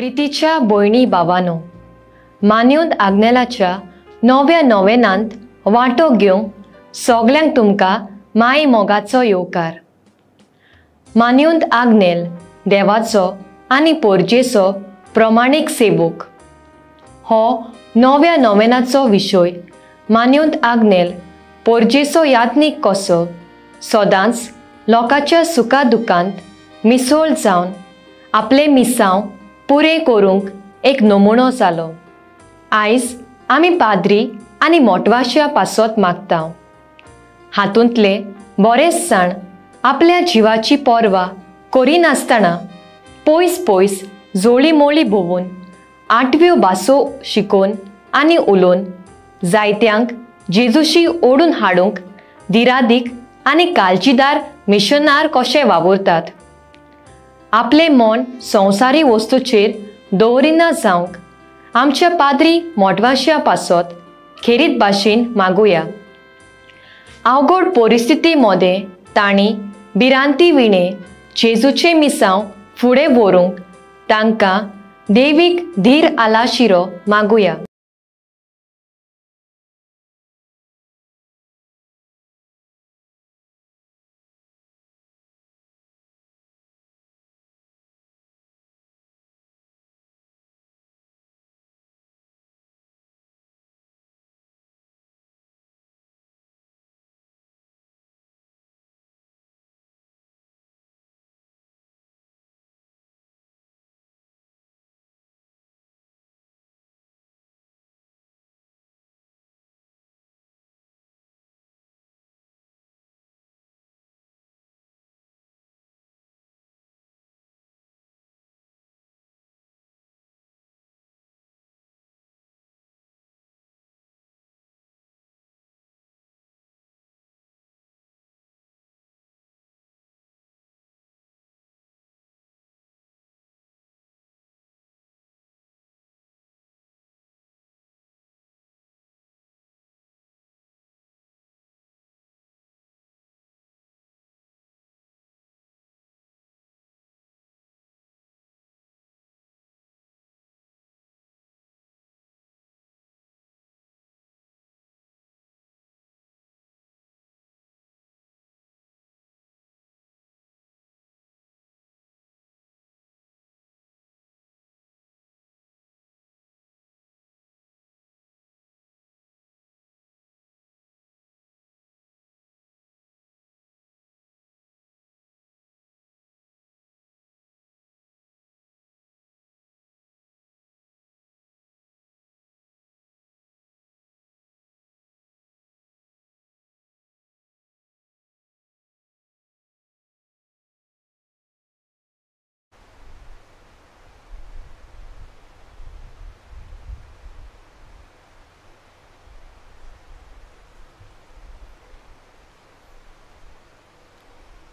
प्रितीच्या भयणी भावानो, मान्योंत आग्नेलाच्या नव्या नोवेनांत वांटो घेवंक सगल्यांक तुमकां माय मोगाचो येवकार. मान्योंत आग्नेल देवाचो आनी पोरजेचो प्रमाणीक सेवक हो नव्या नोवेनाचो विशय. मान्योंत आग्नेल पोरजेचो यात्नीक कसो सदांच लोकांच्या सुखा दुखांत मिसळ जावन आपले मिसांव पुरें करूंक एक नमुनो जालो. आयज आमी पाद्री आनी मोटवाश्या पासत मागता. हातूंतले बरेच जाण आपल्या जिवाची पर्वा करिनासतना पयस पयस जोळी मोळी भोंवून आठव्यो भासो शिकोवन आनी उलोवन जायत्यांक जेजूशी ओडून हाडूंक दिरादीक आनी काळजीदार मिशनार कशे वावुरतात. आपलें मन संवसारी वस्तूचेर दवरिना जावंक आमच्या पाद्री मोटवाश्या पासत खेरीत भाशेन मागुया. अवघड परिस्थिती मदें तांणी भिरांती विणें जेजूचें मिसांव फुडें व्हरूंक तांकां देवीक धीर आलाशिरो मागुया.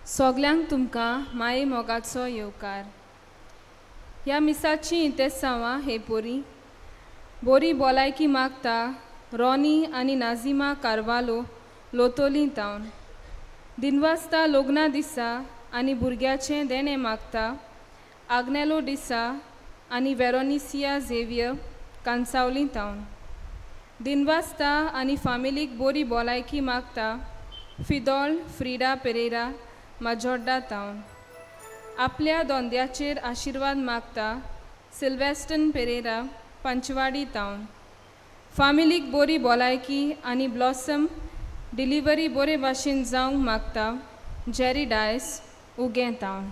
सगल्यांक तुमकां माये मोगाचो येवकार. ह्या मिसाची इंतेसांवां हे पोरी बोरी भलायकी मागता रॉनी आनी नाझिमा कार्वालो लोतोली तावन. दिनवासता लग्ना दिसा आनी भुरग्याचें देणें मागता आग्नेलो डिसा आनी वेरोनिसिया झेवियर कांसावली तावन. दिनवासता आनी फामिलीक बोरी भलायकी मागता फिदोल फ्रिडा पेरेरा माजोड्डा तावन. आपल्या दोंद्याचेर आशिर्वाद मागता सिल्वेस्टन पेरेरा पंचवाडी तावन. फामिलीक बोरी भलायकी आनी ब्लॉसम डिलिव्हरी बोरे भाशेन जावंक मागता जेरी डायस उगें तावन.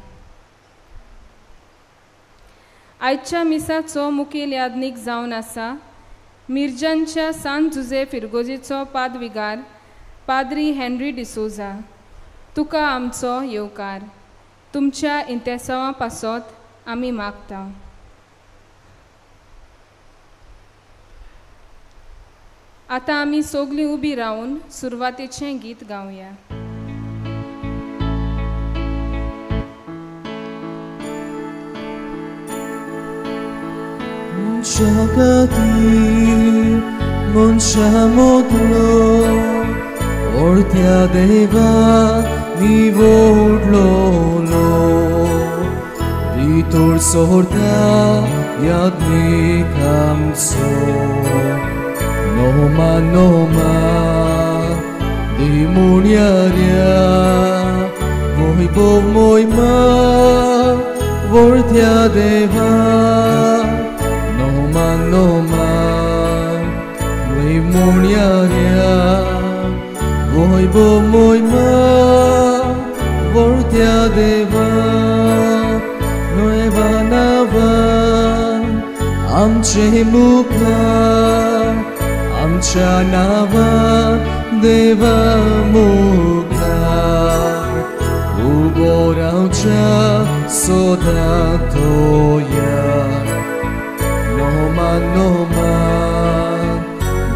आयच्या मिसाचो मुखेल यादनीक जावन आसा मिर्जनच्या सान जुजे फिरगोजेचो पादविगार पाद्री हेनरी डिसोजा. तुका आमचो येवकार. तुमच्या इंतेसांवां पासत आमी मागता. आतां आमी सगलीं उबी रावन सुरवातेचें गीत गावया. मनशा खातीर मनशा मोदलो ओडत्या देवा निवडलोलो. भितर सोरता यादनीक आमचो नोमा नोमा दिमुण्याऱ्या वैभव मोयमा वरत्या देवा नोमा नोमा दिमुण्याऱ्या वैभव मोयमा वरत्या देवा नुएवा नावान आमचे मुखार आमच्या नावान देवा मुखार उबो रावच्या सदां तोया नोमा नोमा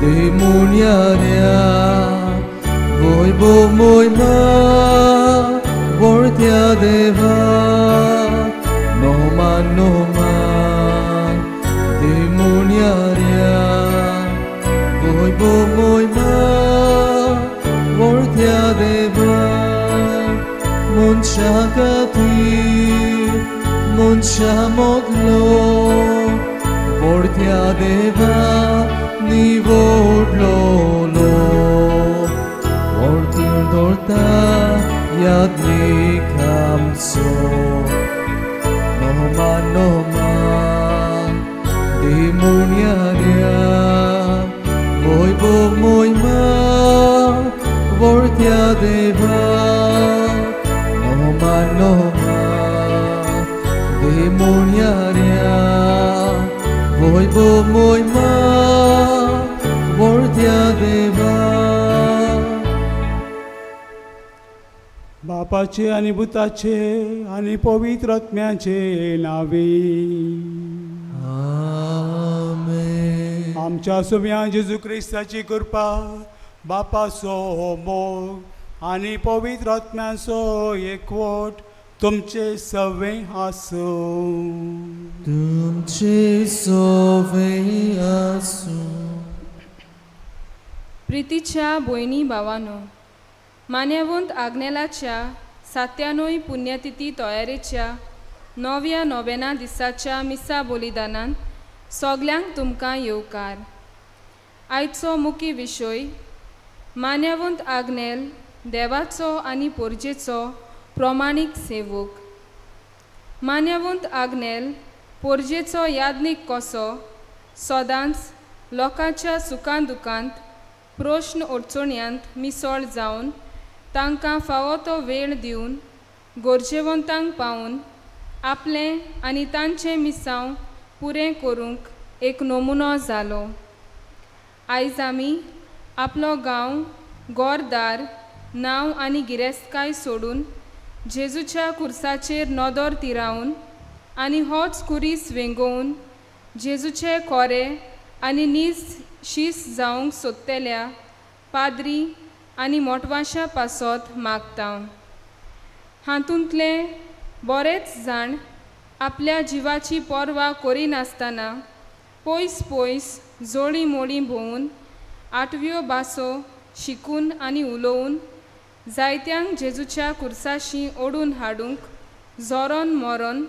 दिमुण्याऱ्या वैभव मोयमा वरत्या देवा नोमा नोमा दिमुण्याऱ्या वैभव मोयमा वरत्या देवा मनशा खातीर मनशा मदलो वरत्या देवा निवडलोलो वरतीर दवरता यादनीक आमचो नोमा नोमा दिमुण्याऱ्या वैभव मोयमा वरत्या देवा नोमा नोमा दिमुण्याऱ्या वैभव मोयमा वरत्या देवा. बापाचे आनी पुताचे आनी पवित्र आत्म्याचे नावे आमेन. आमच्या सुम्या जेजू क्रिस्ताची कृपा, बापाचो मोग आनी पवित्र आत्म्याचो एकवट तुमचे सवे आसूं. तुमचे सवे आसूं. प्रितीच्या भयणी भावानो, मान्यवंत आग्नेलाच्या सात्यानूय पुण्यतिथी तयारेच्या नव्या नोवेना दिसाच्या मिसा बलिदानान सगल्यांक तुमकां येवकार. आयचो मुखी विशय मान्यवंत आग्नेल देवाचो आनी पोरजेचो प्रमाणीक सेवक. मान्यवंत आग्नेल पोरजेचो यादनीक कसो सदांच लोकांच्या सुखान दुखांत प्रश्न अडचण्यांत मिसळ जावन तांकां फावो तो वेळ दिवन गरजेवंतांक पावून आपलें आनी तांचें मिसांव पुरें करूंक एक नमुनो जालो. आयज आमी आपलो गांव, घरदार, नांव आनी गिरेस्तकाय सोडून जेजूच्या कुर्साचेर नदर तिरावन आनी होच कुरीस वेंगोवन जेजूचे कोरे आनी नीज शीस जावंक सोदतल्या पाद्री आनी मोटवाशा पासत मागता. हातूंतले बरेच जाण आपल्या जिवाची पर्वा करिनासतना पयस पयस जोळी मोळी भोंवून आठव्यो भासो शिकून आनी उलोवन जायत्यांक जेजूच्या कुर्साशी ओडून हाडूंक जोरोन मोरोन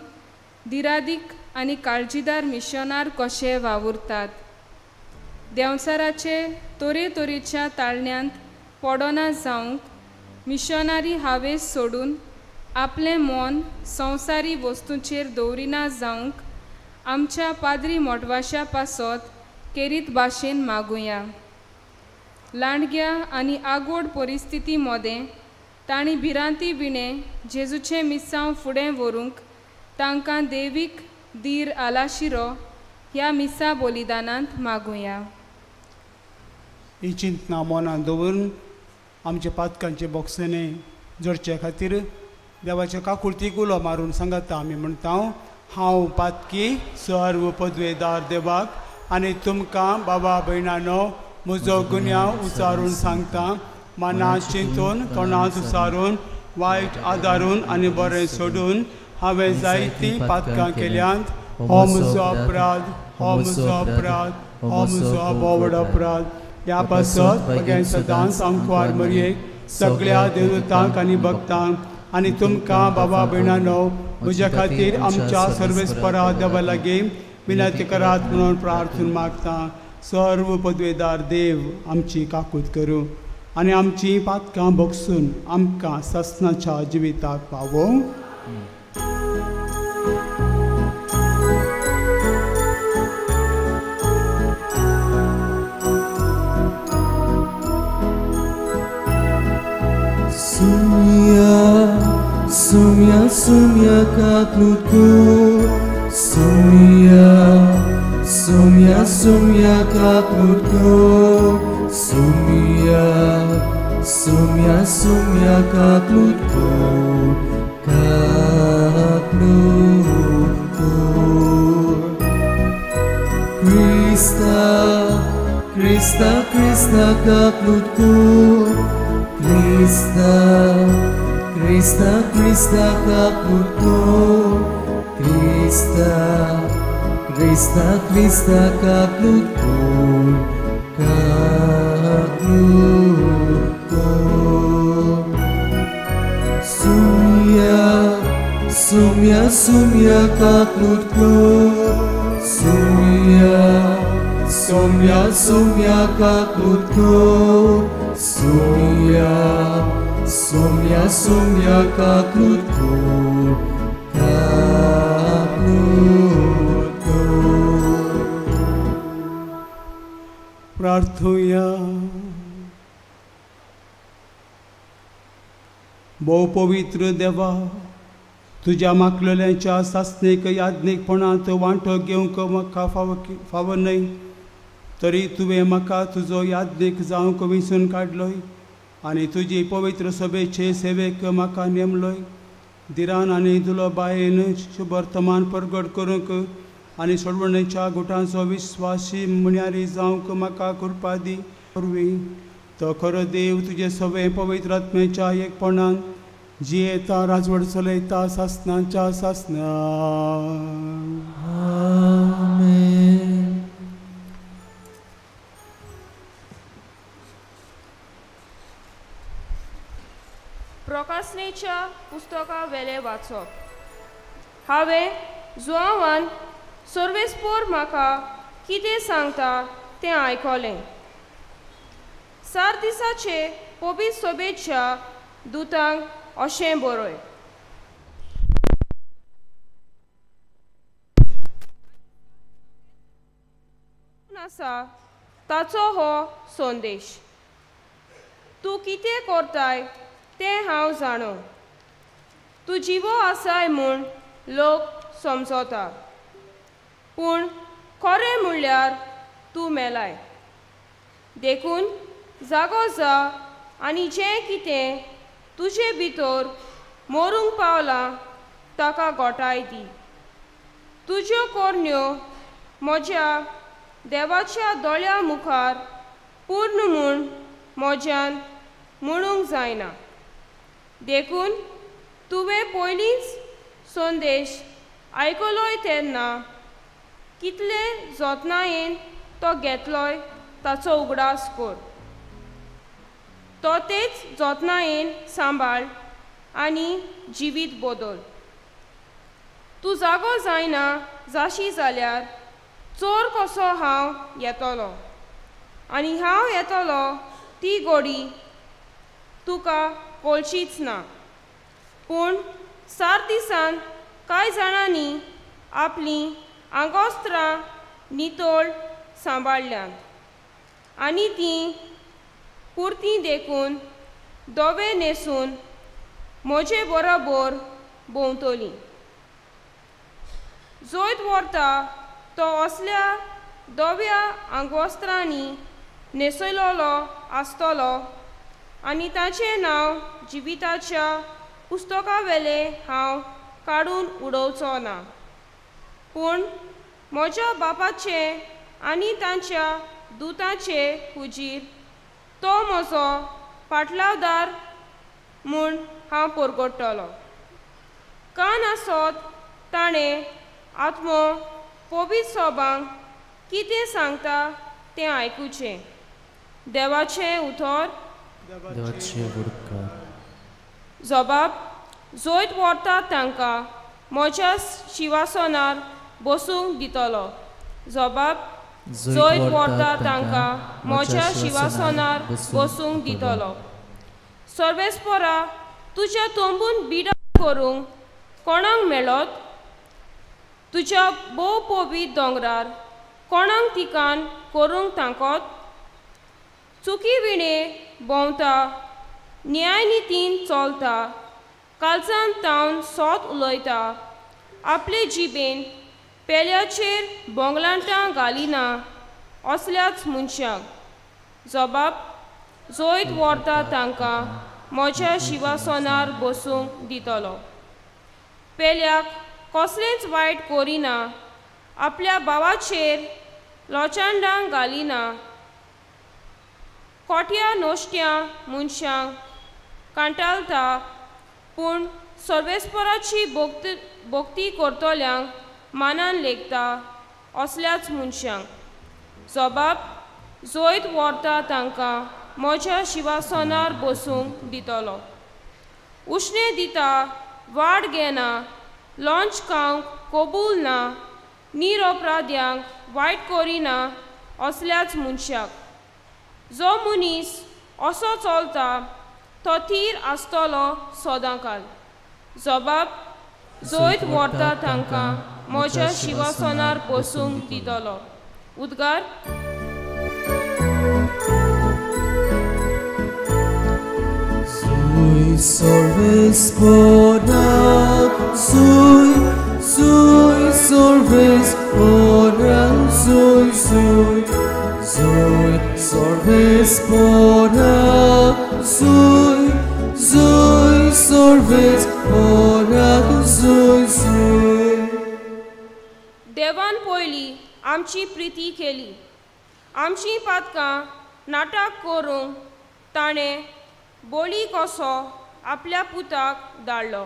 दिरादीक आनी काळजीदार मिशनार कशे वावुरतात. देंवचाराचे तरेतरेच्या ताळण्यांत पडना जावंक मिशनारी हावेस सोडून आपलें मन संवसारी वस्तूंचेर दवरिना जावंक आमच्या पाद्री मोटवाशा पासत केरीत भाशेन मागुया. लांडग्या आनी आगोड परिस्थिती मदें तांणी भिरांती विणें जेजूचें मिसांव फुडें व्हरूंक तांकां देवीक धीर आलाशिरो ह्या मिसा बलिदानांत मागुया. ही चिंतना मनांत दवरून आमच्या पातकांचे बोगसणे जोडचे खातीर देवाच्या काकुळतीक उलो मारून सांगता आमी म्हणटा, हांव पातकी सर्व पदवेदार देवाक आनी तुमकां बाबा भयणानो म्हजो गुन्यांव उचारून सांगता. मनांत चिंतून तोंडांत उचारून वायट आदारून आनी बरें सोडून हांवें जायतीं पातकां केल्यांत. हो म्हजो अपराध, हो म्हजो अपराध, हो म्हजो बोवड अपराध. ह्या पासत भगेन सदांच आमकुवार मरयेक सगळ्या देवतांक आनी भक्तांक आनी तुमकां बाबा भयणानो म्हज्या खातीर आमच्या सर्वेस्परा देवा लागीं विनंती करात म्हणून प्रार्थना मागता. सर्व पदवेदार देव आमची काकूत करूं आनी आमची पातकां भोगसून आमकां सासणाच्या जिविताक पावोवं. Sumya, sumya, sumya kaklutku. Sumya, sumya, sumya kaklutku. Sumya, sumya, sumya kaklutku. Kaklutku. Krista, Krista, Krista kaklutku. Krista, Krista, Krista kaklutku. Krista, Krista, Krista kaklutku. Kaklutku. Sumya, sumya, sumya kaklutku. Sumya, sumya, sumya kaklutku. Sumya, sumya, sumya kaklutku. Kaklutku. प्रार्थुया. भोव पवित्र देवा, तुज्या मागलेल्यांच्या सासणीक याज्ञीकपणांत वांटो घेवंक म्हाका फावो न्हय, तरी तुवें म्हाका तुजो याज्ञीक जावंक विंचून काडलोय आनी तुजी पवित्र सभेचे सेवेक म्हाका नेमलोय. धिरान आनी दुलोबायेन शुभवर्तमान परगट करूंक आनी सोडवणेच्या गुटांचो विश्वासी म्हण्यारी जावंक म्हाका कृपा दी. वरवीं तो खरो देव तुजे सवे पवित्र आत्म्याच्या एकपणान जियेता राजवट चलयता सासणाच्या सासणा. आमेन. प्रकाशनेच्या पुस्तका वेले वाचप. हांवें जुआवान सर्वेस्पोर म्हाका कितें सांगता तें आयकलें. 7 दिसाचे पवित्र सभेच्या दुतांक अशें बरय. आसा ताचो हो संदेश. तूं कितें करताय तें हांव जाणो. तूं जिवो आसाय म्हूण लोक समजता, पूण खरें म्हणल्यार तूं मेलाय. देखून जागो जा आनी जें कितें तुजे भितर मरूंक पावलां ताका गोठाय दी. तुज्यो करण्यो म्हज्या देवाच्या दोळ्या मुखार पूर्ण म्हूण म्हज्यान म्हणूंक जायना. देखून तुवें पयलींच संदेश आयकलोय तेन्ना कितले जतनायेन तो घेतलोय ताचो उगडास कर. तो तेच जतनायेन सांबाळ आनी जिवीत बदल. तूं जागो जायना जाशी जाल्यार चोर कसो हांव येतलो आनी हांव येतलो ती गोडी तुका कळचीच ना. पूण 7 दिसान कांय जाणांनी आपलीं आंगोस्त्रां नितळ सांबाळ्ळ्यांत आनी तीं पुरतीं देखून दोवे न्हेसून म्हजे बरोबर भोंवतलीं. जैत व्हरता तो असल्या दोव्या आंगवस्त्रांनी न्हेसयलोलो आसतलो आनी ताचें नांव जिविताच्या पुस्तका वेलें हांव काडून उडोवचो ना, पूण म्हज्या बापाचे आनी तांच्या दुताचे हुजीर तो म्हजो पाटलावदार म्हूण हांव परगट्टलो. कान आसत ताणें आत्मो पवित्र सोबांक कितें सांगता तें आयकुचें. देवाचें उतर. देवाचें उपकार. जबाब जैत व्हरता तांकां म्हज्या शिवासनार बसूंक दितलो. जबाब जैत व्हरता तांकां म्हज्या शिवासनार बसूंक दितलो. सर्वेस्परा तुज्या तंबून बिडा करूंक कोणाक मेळत? तुज्या भोव पवित्र दोंगरार कोणाक ठिकाण करूंक तांकत? चुकी विणे भोंवता, न्यायनितीन चलता, कालसान तावन सोत उलयता, आपले जिबेन पेल्याचेर बोंगलांटां घालिना असल्याच मनशांक. जबाब जैत व्हरता तांकां म्हज्या शिवासनार बसूंक दितलो. पेल्याक कसलेंच वायट करिना, आपल्या भावाचेर लोचांडां घालिना, कोट्या नश्ट्या मनशांक कांटालता, पूण सर्वेस्पराची भक्ती करतल्यांक मानान लेखता असल्याच मनशांक. जबाब जैत व्हरता तांकां म्हज्या शिवासनार बसूंक दितलो. उश्णें दिता, वाड घेना, लोंच खावंक कबूल ना, निरपराध्यांक वायट करिना असल्याच मनशाक. जो मनीस असो चलता तो थीर आसतलो सदांकाल. जबाब जैत व्हरता तांकां म्हज्या शिवासनार बसूंक दितलो. उद्गार. Sui सर्वेस्परा sui sui सर्वेस्परा sui sui sui सर्वेस्परा sui sui सर्वेस्परा sui sui. देवान पयली आमची प्रिती केली, आमची पातकां नाटक करूंक ताणें बोली कसो आपल्या पुताक धाडलो.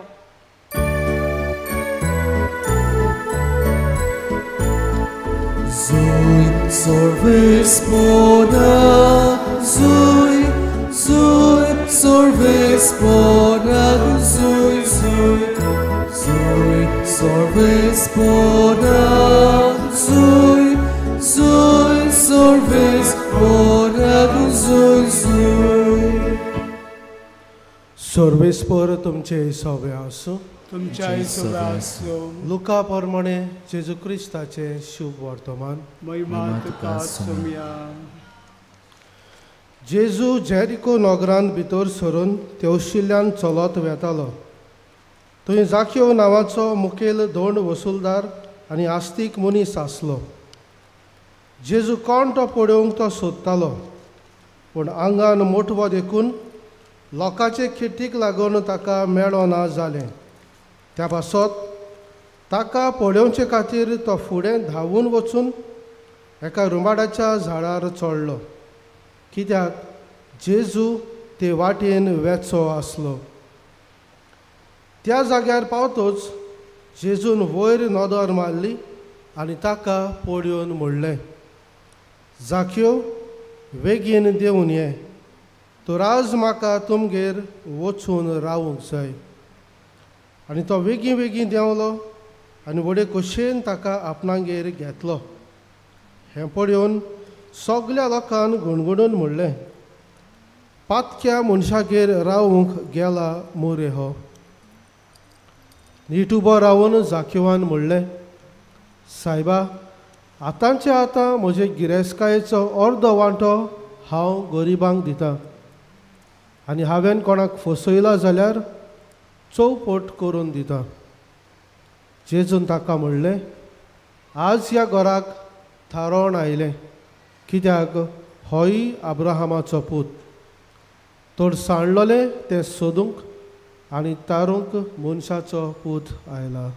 Sui सर्वेस्परा sui sui सर्वेस्परा sui sui sui सर्वेस्परा sui sui सर्वेस्परा sui sui. सर्वेस्पर तुमचे सवे आसूं. तुमच्याय सवे आसूं. लुका प्रमाणे जेजू क्रिस्ताचें शुभ वर्तमान. महिमा तुका सोम्या. जेजू जेरिको नगरांत भितर सरून तेवशिल्ल्यान चलत वेतालो. थंय जाकियो नांवाचो मुखेल धोंड वसुलदार आनी आस्तीक मनीस आसलो. जेजू कोण तो पळोवंक तो सोदतालो, पूण आंगान मोटवो देखून लोकांचे खिट्टीक लागून ताका मेळना जालें. त्या पासत ताका पळोवचे खातीर तो फुडें धांवून वचून एका रुमाडाच्या झाडार चडलो, कित्याक जेजू ते वाटेन वेचो आसलो. त्या जाग्यार पावतच जेजून वयर नदर मारली आनी ताका पळोवन म्हणलें, जाकियो बेगीन देंवून ये, तर आज म्हाका तुमगेर वचून रावूंक जाय. आनी तो वेगीं वेगीं देंवलो आनी व्हडे खोशयेन ताका आपणागेर घेतलो. हें पळोवन सगल्या लोकान गुणगुणून म्हणलें, पातक्या मनशागेर रावूंक गेला मुरे हो. नीट उबो रावन जाकिवान म्हणलें, सायबा, आतांचे आतां म्हजे गिरेस्तकायेचो अर्दो वांटो हांव गरिबांक दितां आनी हांवें कोणाक फसयला जाल्यार चौपट करून दिता. जेजून ताका म्हणलें, आज ह्या घराक थारोवन आयलें, कित्याक होय अब्राहमाचो पूत. तर सांडलोलें तें सोदूंक आनी तारूंक मनशाचो पूत आयला.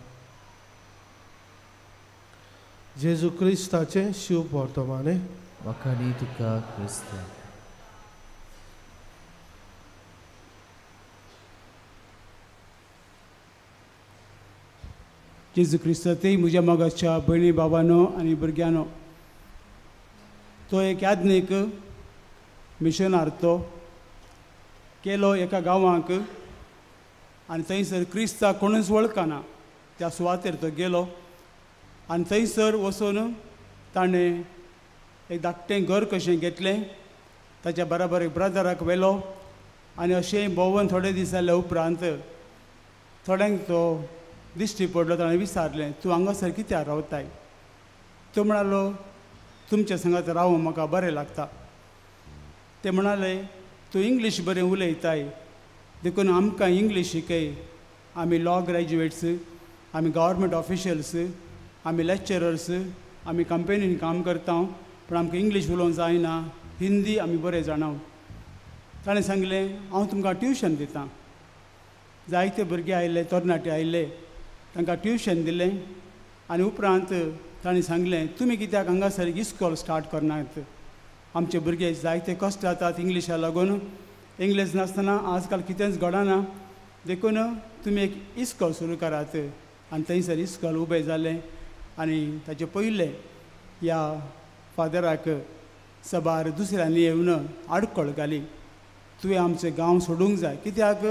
जेजू क्रिस्ताचें शुभ वर्तमाने. वाखाणी तुका क्रिस्ता. जेजू क्रिस्तांतय म्हज्या मोगाच्या भयणी बाबानो आनी भुरग्यांनो, तो एक याज्ञीक मिशनार तो केलो एका गांवांक. आनी थंयसर क्रिस्ताक कोणूच वळखना त्या सुवातेर तो गेलो आनी थंयसर वचून ताणें एक धाकटें घर कशें घेतलें. ताच्या बराबर एक ब्रदराक व्हेलो आनी अशें भोंवन थोडे दीस जाल्या उपरांत थोड्यांक तो दिश्टी पडलो. ताणें विचारलें, तूं हांगासर कित्याक रावताय? तो म्हणालो, तुमच्या संगात रावूंक म्हाका बरें लागता. ते म्हणाले, तूं इंग्लीश बरें उलयताय देखून आमकां इंग्लीश शिकय. आमी लॉ ग्रॅज्युएट्स, आमी गव्हर्मेंट ऑफिशियल्स, आमी लॅक्चरर्स, आमी कंपनीन काम करता, पूण आमकां इंग्लीश उलोवंक जायना, हिंदी आमी बरें जाणा. ताणें सांगलें, हांव तुमकां ट्युशन दितां. जायते भुरगे आयले, तरणाटे आयले, तांकां ट्युशन दिलें. आनी उपरांत ताणें सांगलें, तुमी कित्याक हांगासर इस्कॉल स्टार्ट करनात? आमचे भुरगे जायते कश्ट जातात इंग्लिशा लागून, इंग्लीश नासतना आजकाल कितेंच घडना, देखून तुमी एक इस्कॉल सुरू करात. आनी थंयसर इस्कॉल उबें जालें. आनी ताचे पयलें ह्या फादराक सबार दुसऱ्यांनी येवन आडखळ घाली, तुवें आमचें गांव सोडूंक जाय, कित्याक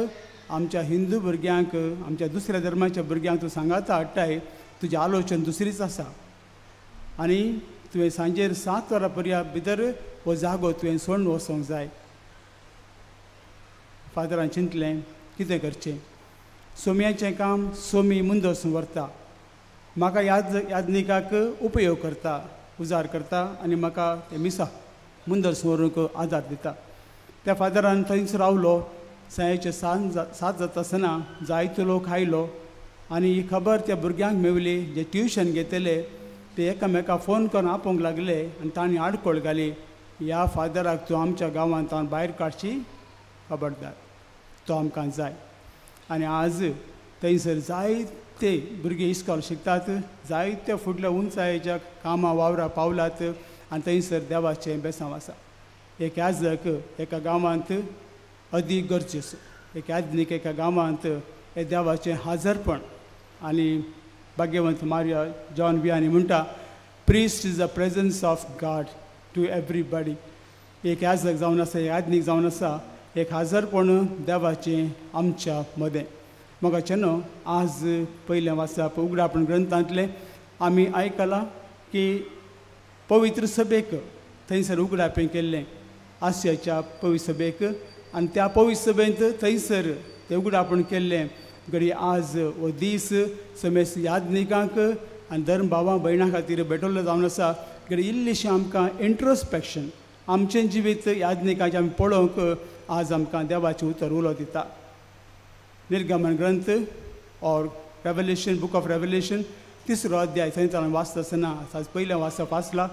आमच्या हिंदू भुरग्यांक, आमच्या दुसऱ्या धर्माच्या भुरग्यांक तूं सांगाता हाडटाय, तुजें आलोचन दुसरीच आसा आनी तुवें सांजेर 7 वरां पर्या भितर हो जागो तुवें सोडून वचोंक जाय. फादरान चिंतलें कितें करचें, सोम्याचें काम सोमी मुंदोसून व्हरता, म्हाका यादनिकाक उपयोग करता, उजार करता आनी म्हाका तें मिसा मुंदोसून व्हरूंक आदार दिता. त्या फादरान थंयच रावलो. सांजेचे 7 जाता आसतना जायतो लोक आयलो आनी ही खबर त्या भुरग्यांक मेवली जे ट्युशन घेतले ते एकामेका फोन करून आपोवंक लागले आनी तांणी आडखळ घाली, ह्या फादराक तूं आमच्या गांवांत भायर काडची, खबरदार, तो आमकां जाय. आनी आज थंयसर जायते भुरगे इस्कॉल शिकतात, जायते फुडल्या उंचायेच्या कामां वावरा पावलात आनी थंयसर देवाचें बेसांव आसा. एक याजक एका गांवांत अदीक गरजेचो, एक याज्ञीक एका गांवांत हे देवाचें हाजरपण. आनी भाग्यवंत मारिया जॉन वियानी म्हणटा, priest is the presence of God to everybody. एक याजक जावन आसा, एक याज्ञीक जावन आसा, एक हाजरपण देवाचें आमच्या मदें. मोगाचें न्हू, आज पयलें वाचप उगडापण ग्रंथांतलें आमी आयकलां की पवित्र सभेक थंयसर उगडापें केल्लें आशियाच्या पवित्र सभेक, आनी त्या पवित्र सभेंत थंयसर तें उगडापण केल्लें. घडये आज हो दीस समेस्त याज्ञिकांक आनी धर्म भावां भयणां खातीर भेटवल्लो जावन आसा. घडये इल्लीशें आमकां इंट्रोस्पेक्शन, आमचें जिवीत याज्ञिकाचें आमी पळोवंक आज आमकां देवाचें उतर उलो दिता. निर्गमन ग्रंथ और रेवलेशन, बूक ऑफ रेवलेशन 3रो अध्याय थंय आमी वाचता आसतना आज पयलें वाचप आसलां.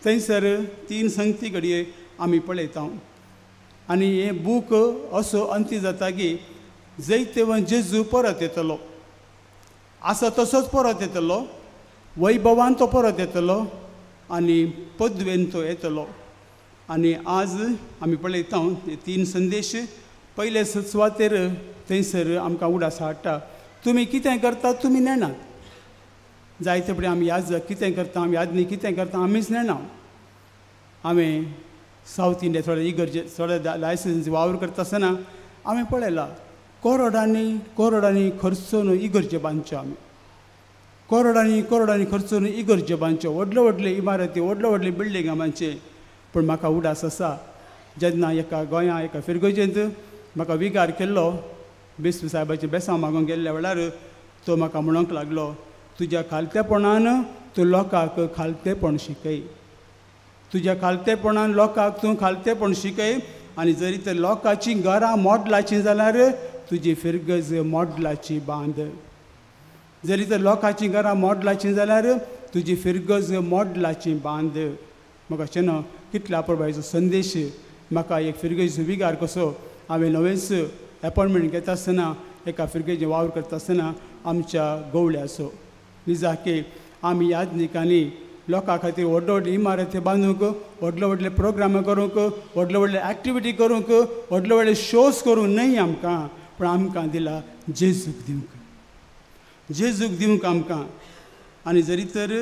थंयसर 3 संगती घडये आमी पळयता. आनी हें बूक असो अंती जाता की जैतेवन जेजू परत येतलो, आसा तसोच परत येतलो, वैभवान तो परत येतलो आनी पदवेन तो येतलो. आनी आज आमी पळयता हे 3 संदेश. पयले सुवातेर थंयसर आमकां उडास हाडटा, तुमी कितें करतात तुमी नेणात. जायते फुडें आमी याजक कितें करता, आमी याज्ञी कितें करता आमीच नेणा. हांवें सावथ इंडिया थोडे इगर्जे थोडे लायसन्स वावर करता आसतना हांवें पळयलां, करोडांनी करोडांनी खर्चून इगर्ज्यो बांदच्यो, आमी करोडांनी करोडांनी खर्चून इगर्ज्यो बांदच्यो, व्हडल्यो व्हडल्यो इमारती, व्हडल्यो व्हडल्यो बिल्डिंगां बांदचे. पूण म्हाका उडास आसा, जेन्ना एका गोंया एका फिरगर्जेंत म्हाका विगार केल्लो, बिस्प साहेबाचें बेसांव मागूंक गेल्ल्या वेळार तो म्हाका म्हणूंक लागलो, तुज्या खालतेपणान तूं लोकांक खालतेपण शिकय, तुज्या खालतेपणान लोकांक तूं खालतेपण शिकय, आनी जरी तर लोकांचीं घरां मोडलाचीं जाल्यार तुजी फिरगज मोडलाची बांद, जरी तर लोकांचीं घरां मोडलाचीं जाल्यार तुजी फिरगज मोडलाची बांद. म्हाका अशें न्हू कितल्या प्रभावाचो संदेश म्हाका एक फिरगजेचो विगार कसो हांवें नवेंच एपॉयंटमेंट घेता आसतना एका फिरगेजे वावर करता आसतना आमच्या गवळ्याचो निजाके आमी याज्ञिकांनी लोकां खातीर व्हडले व्हडले इमारती बांदूंक, व्हडले व्हडले प्रोग्राम करूंक, व्हडले व्हडले एक्टिविटी करूंक, व्हडले व्हडले शोज करूंक न्हय आमकां, पूण आमकां दिला जेजूक दिवंक, जेजूक दिवंक आमकां. आनी जरी तर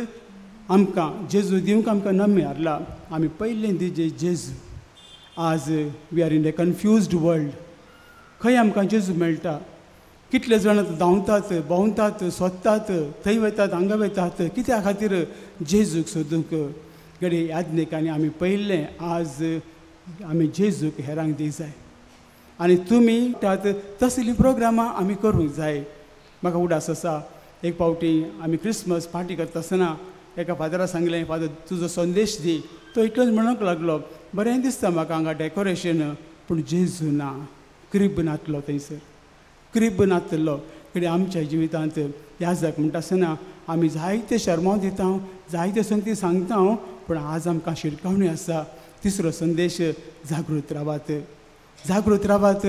आमकां जेजू दिवंक आमकां नमी हाडला, आमी पयलें दिजे जेजू. आज we are in a confused world. खंय आमकां जेजू मेळटा? कितले जाण धांवतात, भोंवतात, सोदतात, थंय वतात, हांगा वतात, कित्या खातीर? जेजूक सोदूंक. घडये याज्ञिकांनी आमी पळयल्लें, आज आमी जेजूक हेरांक दी जाय आनी तुमी त्यात तसलीं प्रोग्रामां आमी करूंक जाय. म्हाका उडास आसा, एक फावटी आमी क्रिसमस पार्टी करता आसतना एका फादरा सांगलें, फादर तुजो संदेश दी. तो इतलोच म्हणूंक लागलो, बरें दिसता म्हाका हांगा डेकोरेशन, पूण जेजू ना, क्रिब नातलो थंयसर, क्रिब नातलो. कडे आमच्या जिवितांत याजक म्हणटा आसतना आमी जायते शर्मांव दिता, जायते संगती सांगता, पूण आज आमकां शिरकावणी आसा. तिसरो संदेश, जागृत रावात, जागृत रावात.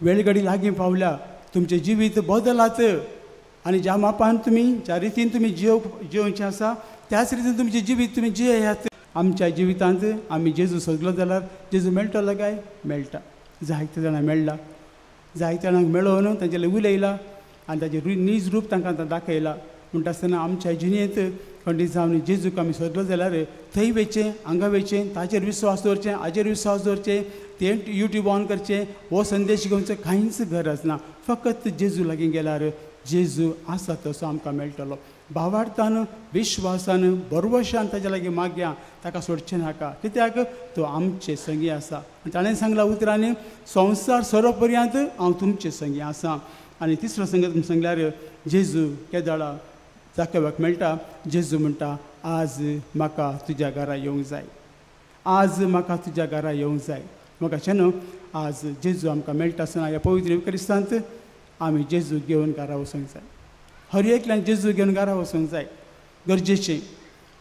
वेळगडी लागीं पावल्या, तुमचें जिवीत बदलात आनी ज्या मापान तुमी, ज्या रितीन तुमी जियोवचें आसा त्याच रितीन तुमचें जिवीत तुमी जियेयात. आमच्या जिवितांत आमी जेजू सोदलो जाल्यार जेजू मेळटलो काय? मेळटा. जायते जाणां मेळ्ळा, जायते जाणांक मेळोवन तांचे उलयला आनी ताचें नीज रूप तांकां आतां दाखयला. म्हणटा आसतना आमच्या जिणेंत खंडीत जावन जेजूक आमी सोदलो जाल्यार थंय वयचें, हांगा वयचें, ताचेर विश्वास दवरचें, हाजेर विश्वास दवरचें, तें युट्यूब ऑन करचें, हो संदेश घेवचो, कांयच गरज ना. फकत जेजू लागीं गेल्यार जेजू आसा तसो आमकां मेळटलो. भावार्थान, विश्वासान, भरवशान ताच्या लागीं मागया, ताका सोडचें नाका. कित्याक? तो आमचे संगी आसा. आनी ताणें सांगला उतरांनी, संवसार सोरो पर्यंत हांव तुमचे संगी आसा. आनी तिसरो संगत सांगल्यार जेजू केदाळा जाकेवाक मेळटा. जेजू म्हणटा, आज म्हाका तुज्या घरा येवंक जाय, आज म्हाका तुज्या घरा येवंक जाय. म्हाका अशें न्हू, आज जेजू आमकां मेळटा आसतना ह्या पवित्र क्रिस्तांत आमी जेजू घेवन घरा वचूंक जाय. हर एकल्यान जेजू घेवन घरा वचूंक जाय, गरजेचें.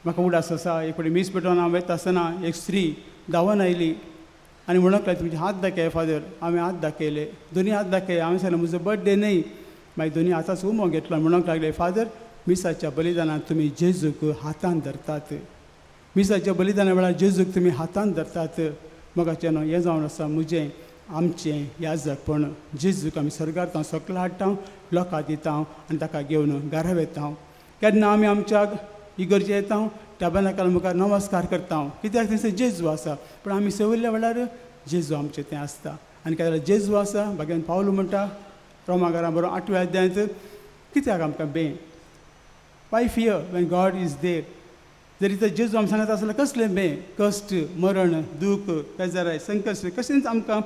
म्हाका उडास आसा, एक फावटी मीस पेटोवन हांव वता आसतना एक स्त्री धांवन आयली आनी म्हणूंक लागली, तुमचे हात दाखय फादर. हांवें हात दाखयले, दोनी हात दाखयले. हांवें सांगलें, म्हजो बर्थडे न्हय. मागीर दोनी हाताचो उमो घेतलो. म्हणूंक लागले, फादर, मिसाच्या बलिदानांत तुमी जेजूक हातान धरतात, मिसाच्या बलिदाना वेळार जेजूक तुमी हातान धरतात. म्हाका न्हू हें जावन आसा म्हजें, आमचें याजकपण. जेजूक आमी सर्गार हांव सकला हाडटा, लोकां दिता आनी ताका घेवन घरा वता. केन्ना आमी आमच्या इगर्जे येता, टॅबर्नाकला मुखार नमस्कार करता, कित्याक? थंयसर जेजू आसा. पूण आमी सेवल्ल्या वेळार जेजू आमचें तें आसता. आनी केन्ना जेजू आसा, भाग्यान पावलो म्हणटा रोमा घरा बरोबर 8व्या अध्यायांत, कित्याक आमकां बें? Why fear when God is there? जरी तर जेजू आम सांगत आसल्यार कसलें बें, कश्ट, मरण, दूख, बेजाराय, संकश्ट कशेंच आमकां